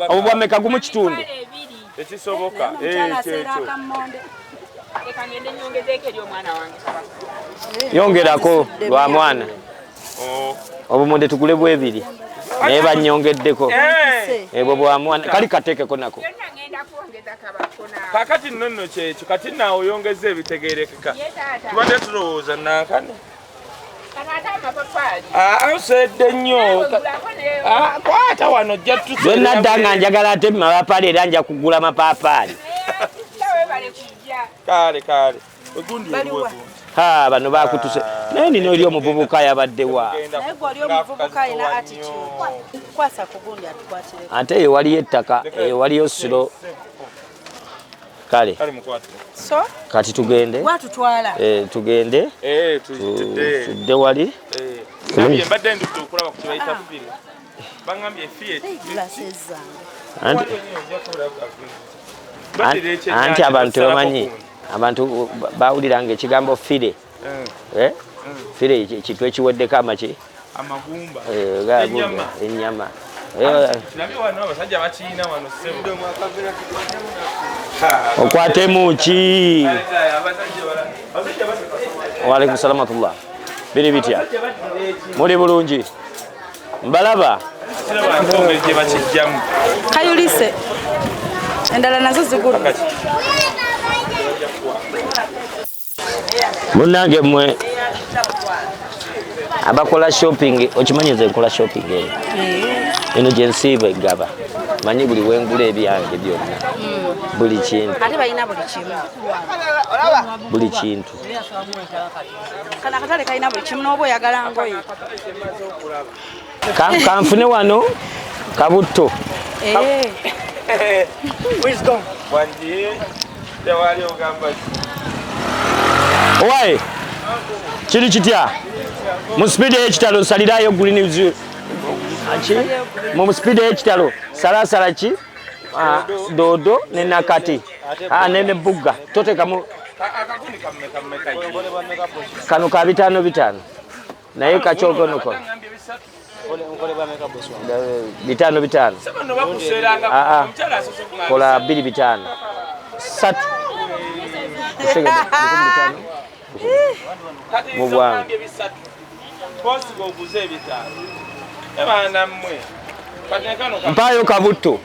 obubwameka gumu kitundu. Ekisoboka. Yongerako lwa mwana. Obumonde tugule bwebiri. Naye bannyongeddeko. Ebwo bwa mwana kali kateekeko nako. Kakati nno nno kyekyo kati naawe oyongeza ebitegeerekeka. Tubadde tulowooza nankane. Osedde nnyo. Kwata wano ojja tuseera. Lwe nadda nga njagala ate mapaapaali era nja kugula mapaapaali. Kale kale. Ogundi eriwo. Ha bano bakutuse. Naye nina oli omuvubuka yabaddewa. Naye gwe oli omuvubuka alina attitude. Kwasa ku gundi atukwatireko. Ate eyo waliyo ettaka, eyo waliyo siro. Kale. So kati tugende. Watutwala. Tugende. Tudde wali. Nabye mbadde ndudde okulaba ku kye bayita fire. Bangambye fire. Anti abantu tebamanyi. Abantu bawuliranga ekigambo fire. Fire ekintu ekiweddeko amaki? Amagumba. Ennyama. Kirabye wano abasajja bakiyina wano ssebo. Okwatemu ki? Wa alaikum salaam wa rahmatullah. Biri bitya? Muli bulungi? Mbalaba? Kayulise. Endala nazo zigulu. Munnange mmwe abakola shopping, okimanyi nze nkola shopping eno. Eno gye nsiiba egaba. Manyi buli wengula ebyange byonna. Buli kintu. Ate balina buli kimu. Buli kintu. Kana akatale kalina buli kimu n'oba oyagala ngoye. Kanfune wano kabutto. Wisdom. Wangi tewali ogamba. Owaye kiri kitya? Mu speed ey'ekitalo nsalirayo green ki? Mu speed ey'ekitalo salasala ki? Dodo ne nakati. Ne bugga. Toteekamu kano ka 5 5. Naye kachongonoko. Bitano bitano. Kola 2 5. 3. Mubwangu. Mpayo kabuto.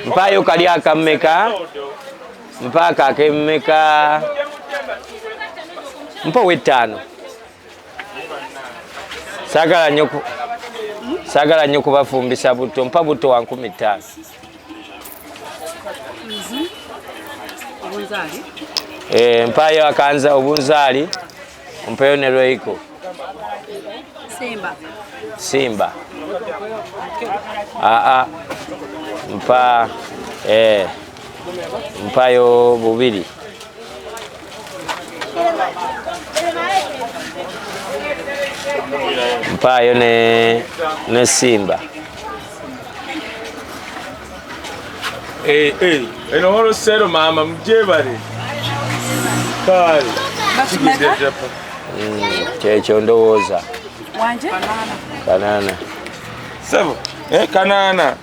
Mpayo kali akammeka. Mpaka akemmeka. Mpa w'ettaano. Saagala nnyo kubafumbisa buto. Mpa buto wa 5,000. Mpayo akanza obunzaali. Mpeyo ne lweiko. Simba. Mpa mpayo bubiri. Mpayo ne Simba. Eno holo sero mama mjebale. Kale. Kyekyo ndowooza. Wanje? Kanana. Sebo. Kanana.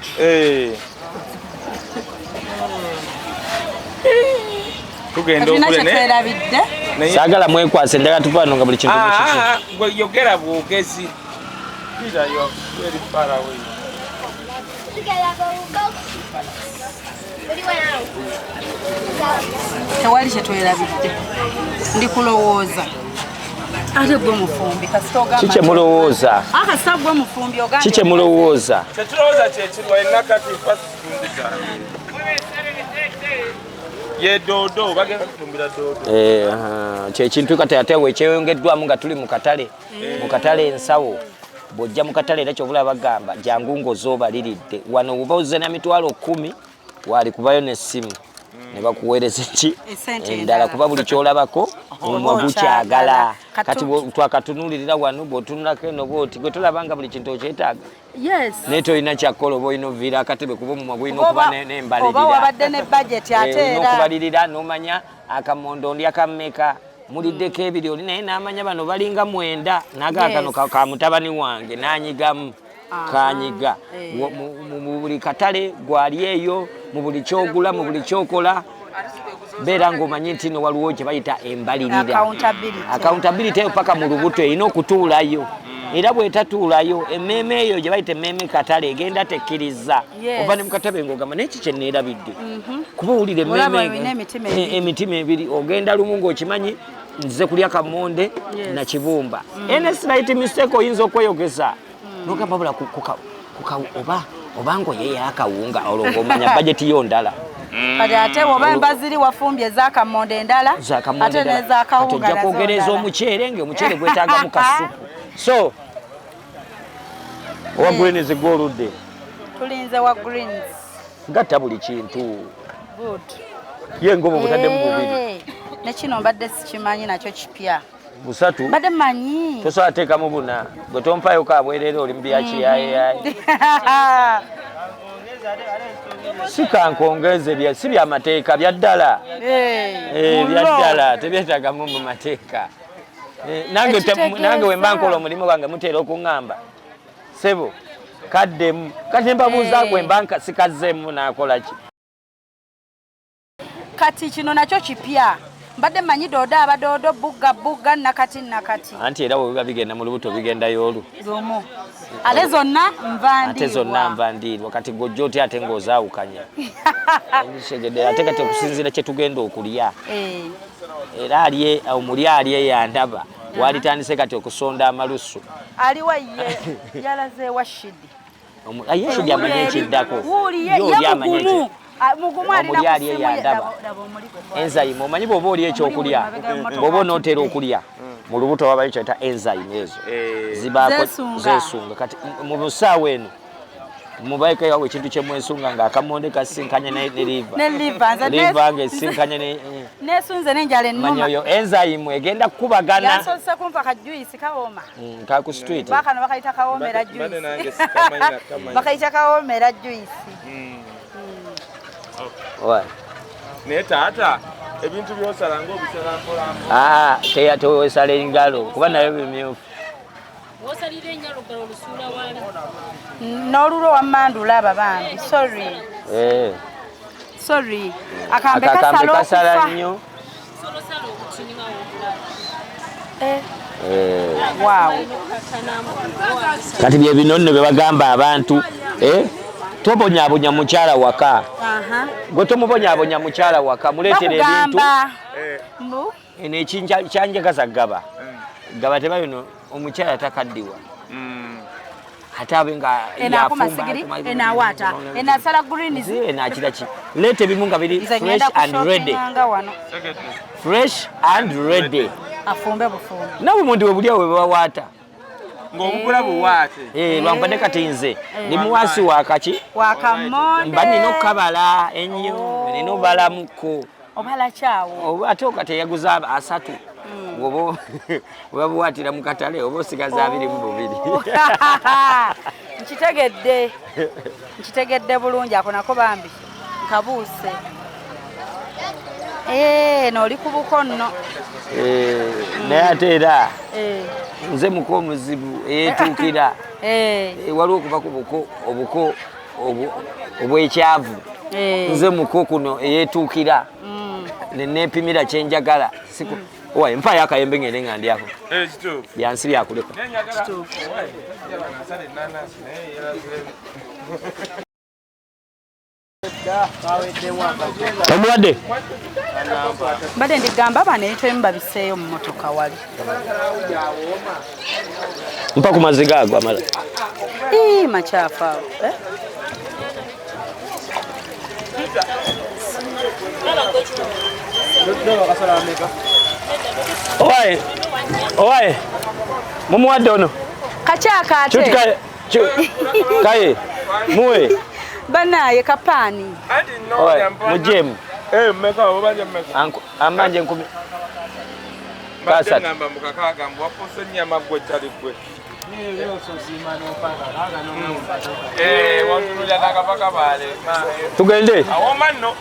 Tugenda okule ne. Saagala mwekwase njagala tupano nga buli kintu mukiki. Gwe yogera bwogezi. Peter, you are very far away. Tewali kyetwerabidde. Ndi kulowooza. Ate gwe mufumbi kasita ogamba. Kiki mulowooza? Akasita gwe mufumbi ogamba. Kiki mulowooza? Kyetulowooza kye kirwa enakati fast. Ye dodo bagenda kufumbira dodo. Kye kintu kati ate wekyeyongeddwamu nga tuli mu katale. Mu katale ensawo. Bw'ojja mu katale era ky'obula bagamba jangu ng'ozobaliridde. Wano oba ozze na 10,000 wali kubayo n'essimu. Ne bakuweereza ki endala kuba buli ky'olabako omumwa gukyagala. Kati twakatunuulirira wano bw'otunulako eno bw'oti gwe tolaba nga buli kintu okyetaaga. Yes. Naye tolina kyakukola oba olina oviira akatebe kuba omumwa gulina okuba n'embalirira. Oba wabadde ne budget ate era. N'okubalirira n'omanya akamondo ndya kammeka. Muliddeko ebiri oli naye n'amanya bano balinga 9 n'agaa kano ka mutabani wange n'anyigamu. Kanyiga mu buli katale gwali eyo mu buli kyogula mu buli kyokola beera ng'omanyi nti no waliwo kye bayita embalirira. Accountability eyo paka mu lubuto erina okutuulayo. Era bw'etatuulayo emmeeme eyo gye bayita emmeeme katale egenda tekkiriza. Oba ne mu katale ng'ogamba naye ki kye neerabidde. Kuba owulira emmeeme emitima ebiri ogenda lumu ng'okimanyi nze kulya kamonde na kibumba. Any slight mistake oyinza okweyogeza. Nogamba bula kuka oba ngoye yakawunga olwo ng'omanya bajeti yo ndala. Kati ate oba embaziri wafumbye ez'akamonde endala ate n'ez'akawunga ojja kwogereza omuceere ng'omuceere gwetaagamu kasupu. So owa greens gw'oludde. Tulinze wa greens. Gatta buli kintu. Good. Ye ng'obwo butaddemu bubiri. Ne kino mbadde sikimanyi nakyo kipya. Busatu. Mbadde mmanyi. Tosobola teekamu buna. Gwe tompaayo kabwerere oli mu bya kiyayeyaye. Si kankongeze si bya mateeka bya ddala. Bya ddala tebyetaagamu mu mateeka. Nange we mba nkola omulimu gwange muteera okuŋŋamba. Ssebo kaddemu. Kati mbabuuza gwe mba sikazzeemu naakola ki? Kati kino nakyo kipya. Mbadde mmanyi doodo aba doodo bugga bugga nakati nakati. Anti era bwe biba bigenda mu lubuto bigendayo olu. Lumu. Ate zonna nva ndiirwa. Ate zonna nva ndiirwa. Kati gw'ojja otya ate ng'ozaawukanya. Ate kati okusinziira kye tugenda okulya. Era omuli ali eyandaba. Walitandise kati okusonda amalusu. Aliwa ye yalaze wa Shidi. Ye Shidi amanyi ekiddako. Ye mugumu. Mugumu alina kusimu. Enzyme omanyi bw'oba oli ekyokulya bw'oba onootera okulya mu lubuto wabayo kyayita enzyme ezo zibaako zeesunga. Kati mu busaawa eno mubaekawo ekintu kye mwesunga ng'akamonde kasinkanye ne liva. Liva ng'esinkanye ne nesunze n'enjala ennuma. Manya oyo enzyme egenda kukubagana. Yasoose kumpa ka juice kawooma. Ka ku street. Bakano bakayita kawoomera juice. Bakayita kawoomera juice. Naye taata ebintu by'osala ng'obisala mpola mpola. Tewesala engalo kuba nayo bimyufu. N'olulwo wamma ndulaba bambi. Sorry. Sorry. Akambe Akakambe kasala kasala okufa. nnyo. Wow. Kati bye bino nno bye bagamba abantu, tobonyaabonya mukyala waka. Gwe tomubonyaabonya mukyala waka, muleetera ebintu. Bakugamba. Mbu? Eno ekyanjagaza gaba. Gaba teba bino omukyala takaddiwa. Ate abe nga Eno akuma yafumba, sigiri, akuma- eno awaata, eno asala greens. Eno akira ki? Leeta ebimu nga biri Nze fresh ngenda and ready. kushoppinganga wano. Fresh and ready. Afumbe bufumbe. Nawe omuntu we bulya we bawaata. Ng'obugula buwaate. Lwankubadde kati nze ndi muwaasi wa kaki? Wakamonde. Mba nina okukabala ennyo, nina obalamuko. Obala kyawo. Oba ate okati eyaguza 3. Oba oba buwaatira mu katale oba osigaza 22. Nkitegedde. Nkitegedde bulungi ako nako bambi. Nkabuuse. N'oli ku buko nno. Naye ate era nze muko omuzibu eyeetuukira. Waliwo okuva ku buko obuko obw'ekyavu. Nze muko kuno eyeetuukira. Ne neepimira kye njagala. Owa, mpaayo akayembe ngende nga ndyako. Kituufu. Byansi byakuleka. Naye njagala- Owa, asala ennaanansi, naye yeraze. Omuwadde? Mbadde ndigamba bano ebintu ebimu babiseeyo mu mmotoka wali. Mpa ku mazzi gaago amala. Ii, makyafu ago. Owaye, owaye, mumuwadde ono. Kakyaka ate. Chuti kaye, kaye, muwe. Banaye kapaani. Anti nnoonya Owaye, mpona. mujemu. Mmeka, oba mmeka? Ambanje 10. Mbadde Kasatu. ngamba mu kakaaga mbu wafuuse ennyama ggwe etali ggwe. Watunulira n'akava kabaale. Tugende. Awooma nno.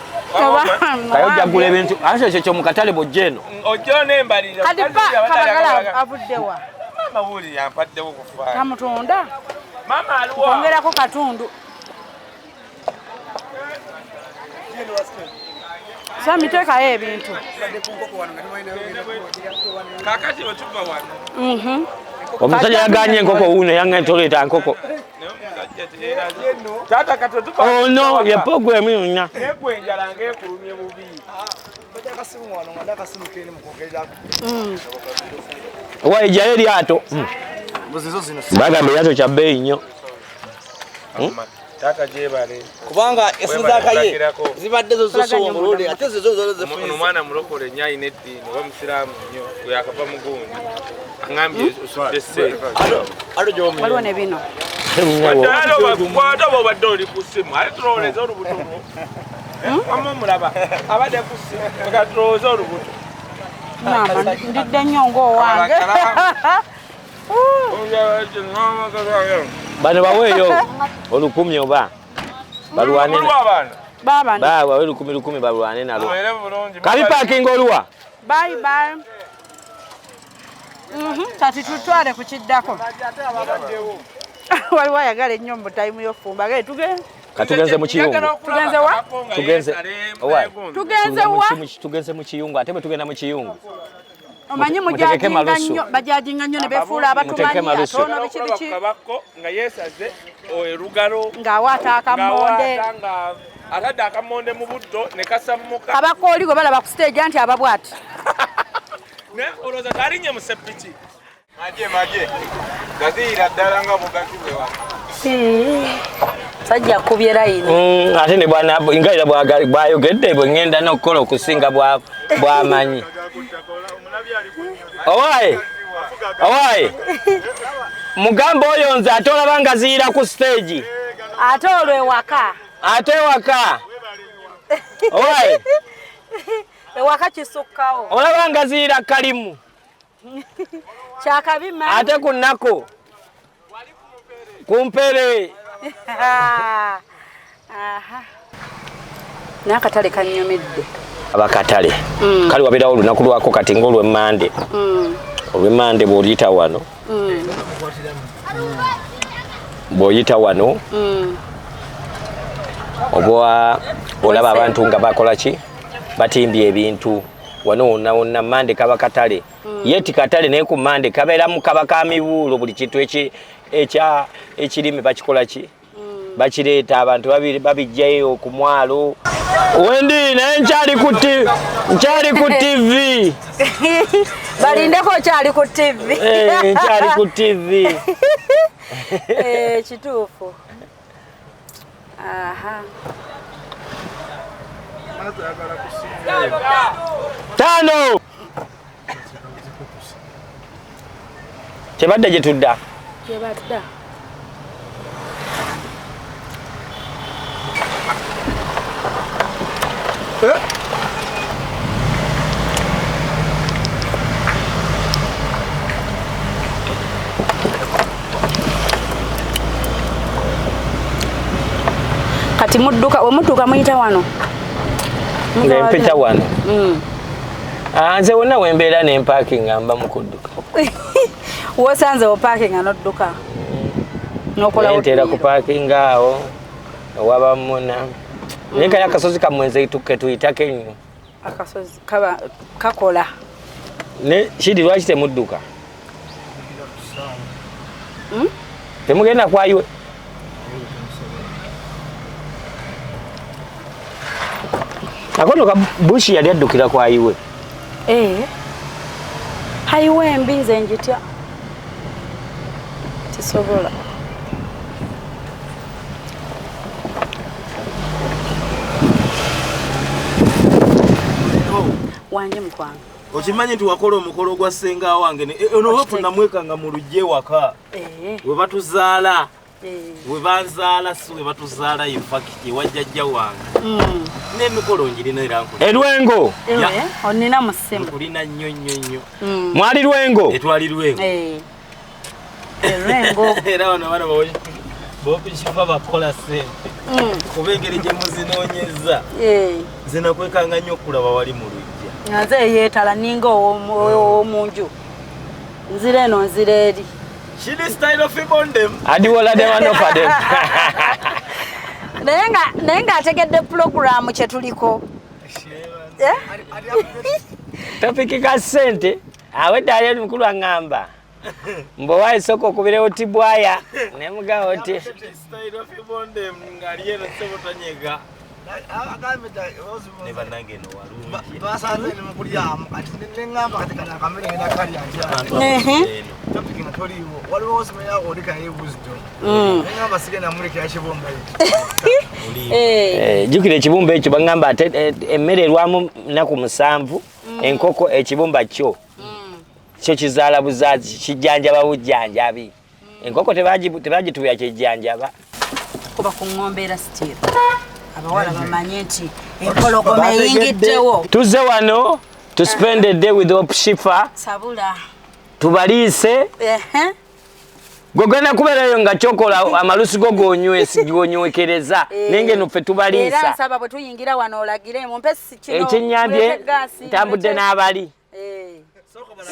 Kaye ojja kugula ebintu. Ate ekyo kyo mu katale bw'ojja eno. Ojja onembalirira. Kati pa Kabagala avudde wa? Maama wuuli yampaddewo kufa. Kamutunda. Maama aliwo. Kwongerako katundu. Sami teekayo ebintu. Kaakati bwe tuva wano. Omusajja yagaanye enkoko wuuno yange toleeta nkoko. Naye omusajja teyeeraze. Taata kati bwe tuva Ono ye pulogulaamu yonna. Naye gwe enjala ng'ekulumye bubi. Owa ejjayo eryato. Bagamba eryato kya bbeeyi nnyo. Taata gyebale. Kubanga esimu za Kaye zibadde zo zosowa omulundi ate zo zo zo Ono omwana mulokole nnyo alina eddiini oba musiraamu nnyo gwe yakava mugundi. Aŋŋambye osudde ssente. Waliwo ne bino. Ate oba obadde oli ku ssimu ate tulowoleze olubuto lwo. Wamma omulaba abadde ku ssimu leka tulowooze olubuto. Maama ndidde nnyo ng'owange. Bano baweeyo 10 oba balwane Muliwo abaana. Baabano. Bawe 10 balwane nalwo. Mubeere bulungi. Kabi parking oluwa. Bye bye. Kati tutwale ku kiddako. Waliwo ayagala ennyo mu tayimu y'okufumba. Gee tugende. Katugenze mu kiyungu. Tugenze wa? Tugenze. Owa. Tugenze wa? Tugenze mu kiyungu ate bwe tugenda mu kiyungu. Omanyi Mutegeke mujajinga malusu. nnyo, bajajinga nnyo ne beefuula Mutegeke abatumanyi malusu. ate ono biki biki. Kabakko nga yeesaze erugalo. Ng'awaata akamonde. Ng'awaata nga atadde akamonde mu buddo ne kasammuka. Kabakko oli gwe balaba ku stage anti aba bw'ati. Naye olowooza talinnye mu seppiki. Maje maje. Gaziira ddala nga bugazibwe wano. Sajja akubye layini. Ate ne bwana nga era bw'ayogedde bwe ŋŋenda n'okukola okusinga bw'amanyi. Owaye, owaye. Mugamba oyo nze ate olaba nga ziira ku stage. Ate olwo ewaka. Ate ewaka. Owaye. Ewaka kisukkawo. Olaba nga ziira kalimu. Kyakabi maama. Ate ku nnaku. Kumpere. Aha. N'akatale kannyumidde. Abakatale. Kale wabeerawo olunaku lwako kati ng'olw'emmande. Olw'emmande bw'oliyita wano. Bw'oyita wano oba olaba abantu nga bakola ki, batimbye ebintu wano wonna wonna. Mande kaba katale, yeti katale, naye ku Mande kabeeramu kaba ka mibuulo. Buli kintu ekirime bakikola ki, bakireeta, abantu babijjayo ku mwalo. Wendi naye nkyali ku TV. Balindeko, okyali ku TV. Eh, nkyali ku TV. Eh, kituufu. Aha. 5 tebadde gye tudda. Gyebadda. Kati mudduka, wemutuuka muyita wano. Nga mpita wano. Ah, nze wonna wembeera nempakinga mba mukudduka. Wosanze opakinga nodduka nokola. Ntera kupakinga awo ewaba muna, naye kali akasozi kammwe nze ketuyitako ennyo. Akasozi kaba kakola. Ne kidi, lwaki temudduka? Temugenda kwayiwe? Akono ka Bushi yali addukira kwayiwe. Eh. Highway embi, nze njitya, tisobola. Wanje mukwano. Okimanyi nti wakola omukolo gwa ssenga wange ono Hope, namwekanga mu lujja ewaka we batuzaala, we banzaala, si we batuzaala, in fact ewa jjajja wange. N'emikolo ngirina era nkuli. Erwengo. Ewe onina mu ssimu. Nkulina nnyo nnyo nnyo. Mwali Lwengo. Etwali Lwengo. Eh. Erwengo. Era bano abaana bopishifa bakola ssente kuba engeri gye muzinoonyeza, nze nakwekanga nnyo okulaba wali mu lujja. Nga nze yeetala ninga ow'omunju, nzira eno nzira eri. Shidi style of ibondem. Adiwola dem anofadem. Naye ng'ategedde pulogulaamu kye tuliko. Eh? Topiki ka ssente awedde, ali mukulu aŋŋamba mbe sooka okubirewo tibwaya nemugawo oti. Style of ibondem ng'ali eno, ssebo tanyega ne bannange eno walungi. Basanze ne mukulyamu, kati neŋŋamba kati kano akamere ngenda kalya ntya? Eno. Topic nga toliiwo, waliwo osimanya oli kaye wisdom, neŋŋamba sigenda mulekera kibumba ekyo. Eh. Jjukira ekibumba ekyo baŋŋamba ate emmere erwamu nnaku 7, enkoko ekibumba kyo kyo kizaala buzaazi, kijjanjaba bujjanjabi. Enkoko tebagitubya kijjanjaba. Kuba ku ŋŋombe era sitiira abawala bamanye nti empologoma eyingiddewo. Tuzze wano to spend a day with Hope Shifa. Sabula. Tubaliise. Gwe genda kubeerayo nga kyokola amalusi go gonywekereza, naye ngeno ffe Era tubaliisa. nsaba bwe tuyingira wano olagire mumpe si kino. Ekinyambye mulete gaasi, ntambudde mulete- n'abali. Eh.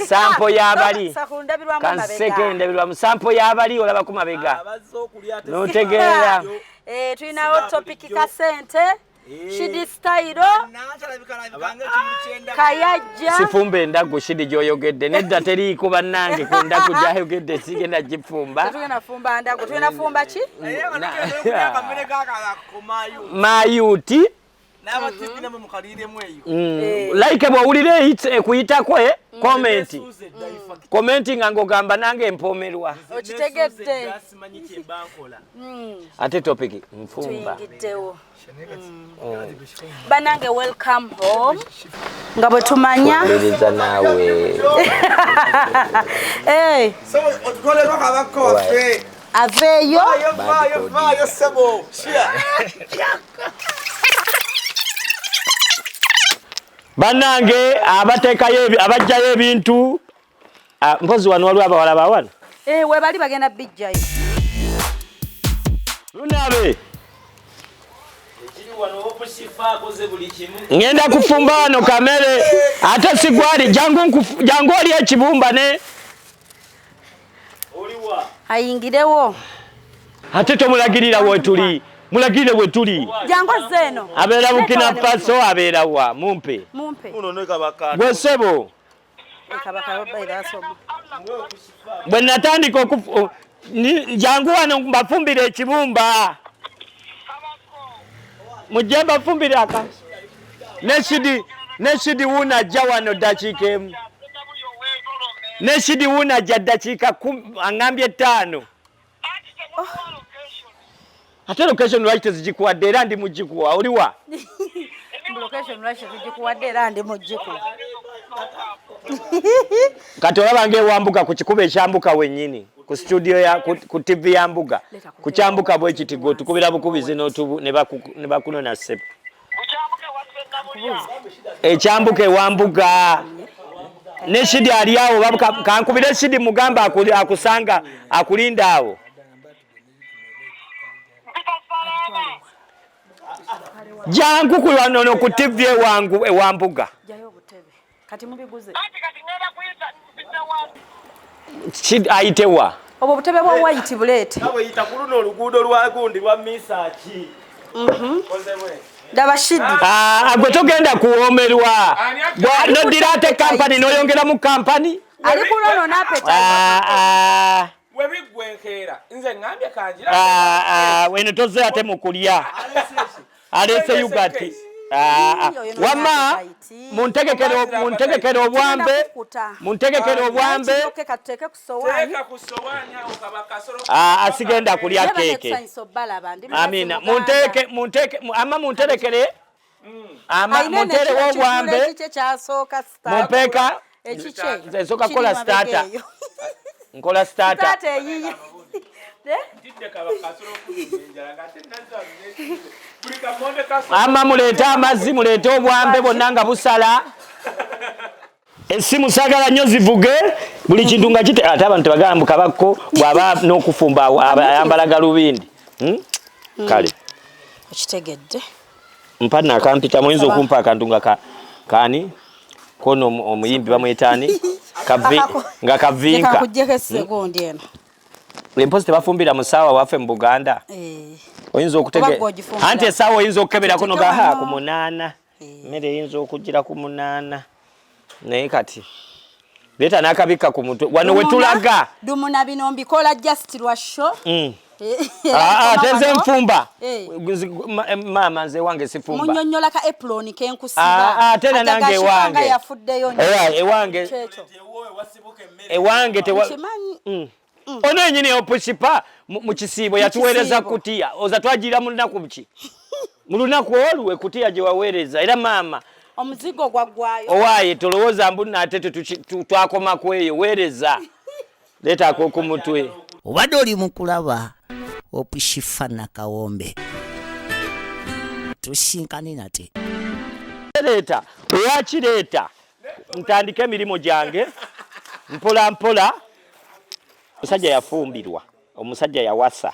Sample y'abali. Sakundabirwamu. Kanseke endabirwamu, sample y'abali olaba ku mabega Abazze okulya ate. N'otegeera. Eh, tulinawo topic kasente, Shidi style, kayajja. Sifumba endagu Shidi gy'oyogedde, nedda, teriiko bannange. Ku ndagu gy'ayogedde sigenda gifumba. Tetugenda fumba ndagu, tugenda fumba ki? Akamere gakakomayo. Mayuti. N'abativi namwe mukaliremu eyo. Like bw'owulira ekuyitako, comment, comment nga ng'ogamba nange empomerwa. Okitegedde. Simanyi kyemba nkola. Ate topic nfumba. Tuyingiddewo banange, welcome home nga bwe tumanya. Wuliriza naawe. Eh, Otutwaleko kabaka waffe. Aveeyo. Vaayo, vaayo, vaayo ssebo. Shia. Bannange abateekayo abajjayo ebintu. Ah, mpozi wano waliwo abawala bawano. Eh, webali bagenda bijjayo. Lunabe. Ekiri wano okushifa akoze buli kimu. Ngenda kufumba wano kamere, ate sigwali. Jangu jangu oli ekibumba ne Ayingirewo. Ate tomulagirira wetuli. Mulagirire wetuli. Jangu azze eno. Abeera Burkina Faso, abeera wa? Mumpe. Mumpe. Gwe ssebo. Bwe natandika jangu wano mbafumbire ekibumba. Mujje mbafumbire aka. Neshidi wuno ajja wano ddakiika emu. Neshidi wuno ajja ddakiika aŋŋambye 5. Ate location lwaki tezigikuwadde era ndi mugikuwa oliwa? Location lwaki tezigikuwadde era ndi mugikuwa. Kati olaba ng'ewambuka ku kikubo ekyambuka wennyini ku studio ya ku TV ya Mbuga ku kyambuka bwe kiti gwe otukubira bukubizi ne bakunona ssebo. Ekyambuka ewambuga ne Shidi ali awo, kankubire Shidi mugamba akusanga akulinda awo. Jangu kulwanono ku TV ewangu ewambuga. Kati mubiguze. Ayitewa. Obwo butebe bwa white buleete. Abo yita ku luno oluguudo lwa gundi lwa Misaki. Ndaba Shidi. Gwe togenda kuwoomerwa. Noddira ate kampani n'oyongeramu kampani. Ali ku luno n'apeta. Webiggwa enkeera. Nze ŋŋambye kangira. Weno tozze ate mu kulya. Aleese yogurt. Wamma muntegekere obwambe. Muntegekere obwambe. Asigenda kulya keke. Amina. Amma munterekere. Amma munterewo obwambe. Mumpeka. Nze nsooka kukola starter. Nkola starter. Amma muleete amazzi, muleete obwambe bwonna nga busala. Essimu saagala nnyo zivuge buli kintu nga kite ate abantu tebagamba kabakko bw'aba n'okufumba ayambala galubindi. Kale. Okitegedde. Mpa nakampita muyinza okumpa akantu nga kaani kono omuyimbi bamuyita ani? Nga kavinka. Kakuggyeko essegundi eno. Empozi tebafumbira mu ssaawa waffe mu Buganda. Oyinza okutegeera. Anti essaawa oyinza okukeberako nogaha ku 8. Mmere eyinza okugira ku 8. Naye kati leeta n'akabikka ku mutwe. Wano we tulaga. Dumuna bino mbikola just lwa show. Ate nze nfumba. Maama nze wange sifumba. Munnyonnyola ka apron ke nkusiba. Ate na nange ewange. Yafuddeyo nnyo. Ewange. Ewange tewa. Ono yennyini opushipa mu kisiibo yatuweereza kutiya. Oza twagira mu lunaku ki? Mu lunaku olwo ekutiya gye waweereza. Era maama omuzigo gwaggwayo. Owaaye tolowooza mbu nate twakoma ku eyo, weereza. Leeta ak'oku mutwe. Obadde oli mu kulaba Opushifa Nakawombe. Tusinkane nate. Leeta, owakireeta. Ntandike emirimu gyange mpola mpola. Omusajja yafumbirwa, omusajja yawasa.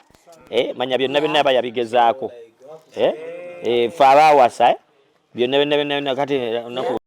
Manya byonna byonna aba yabigezaako. Ffe abaawasa, byonna byonna byonna kati olunaku.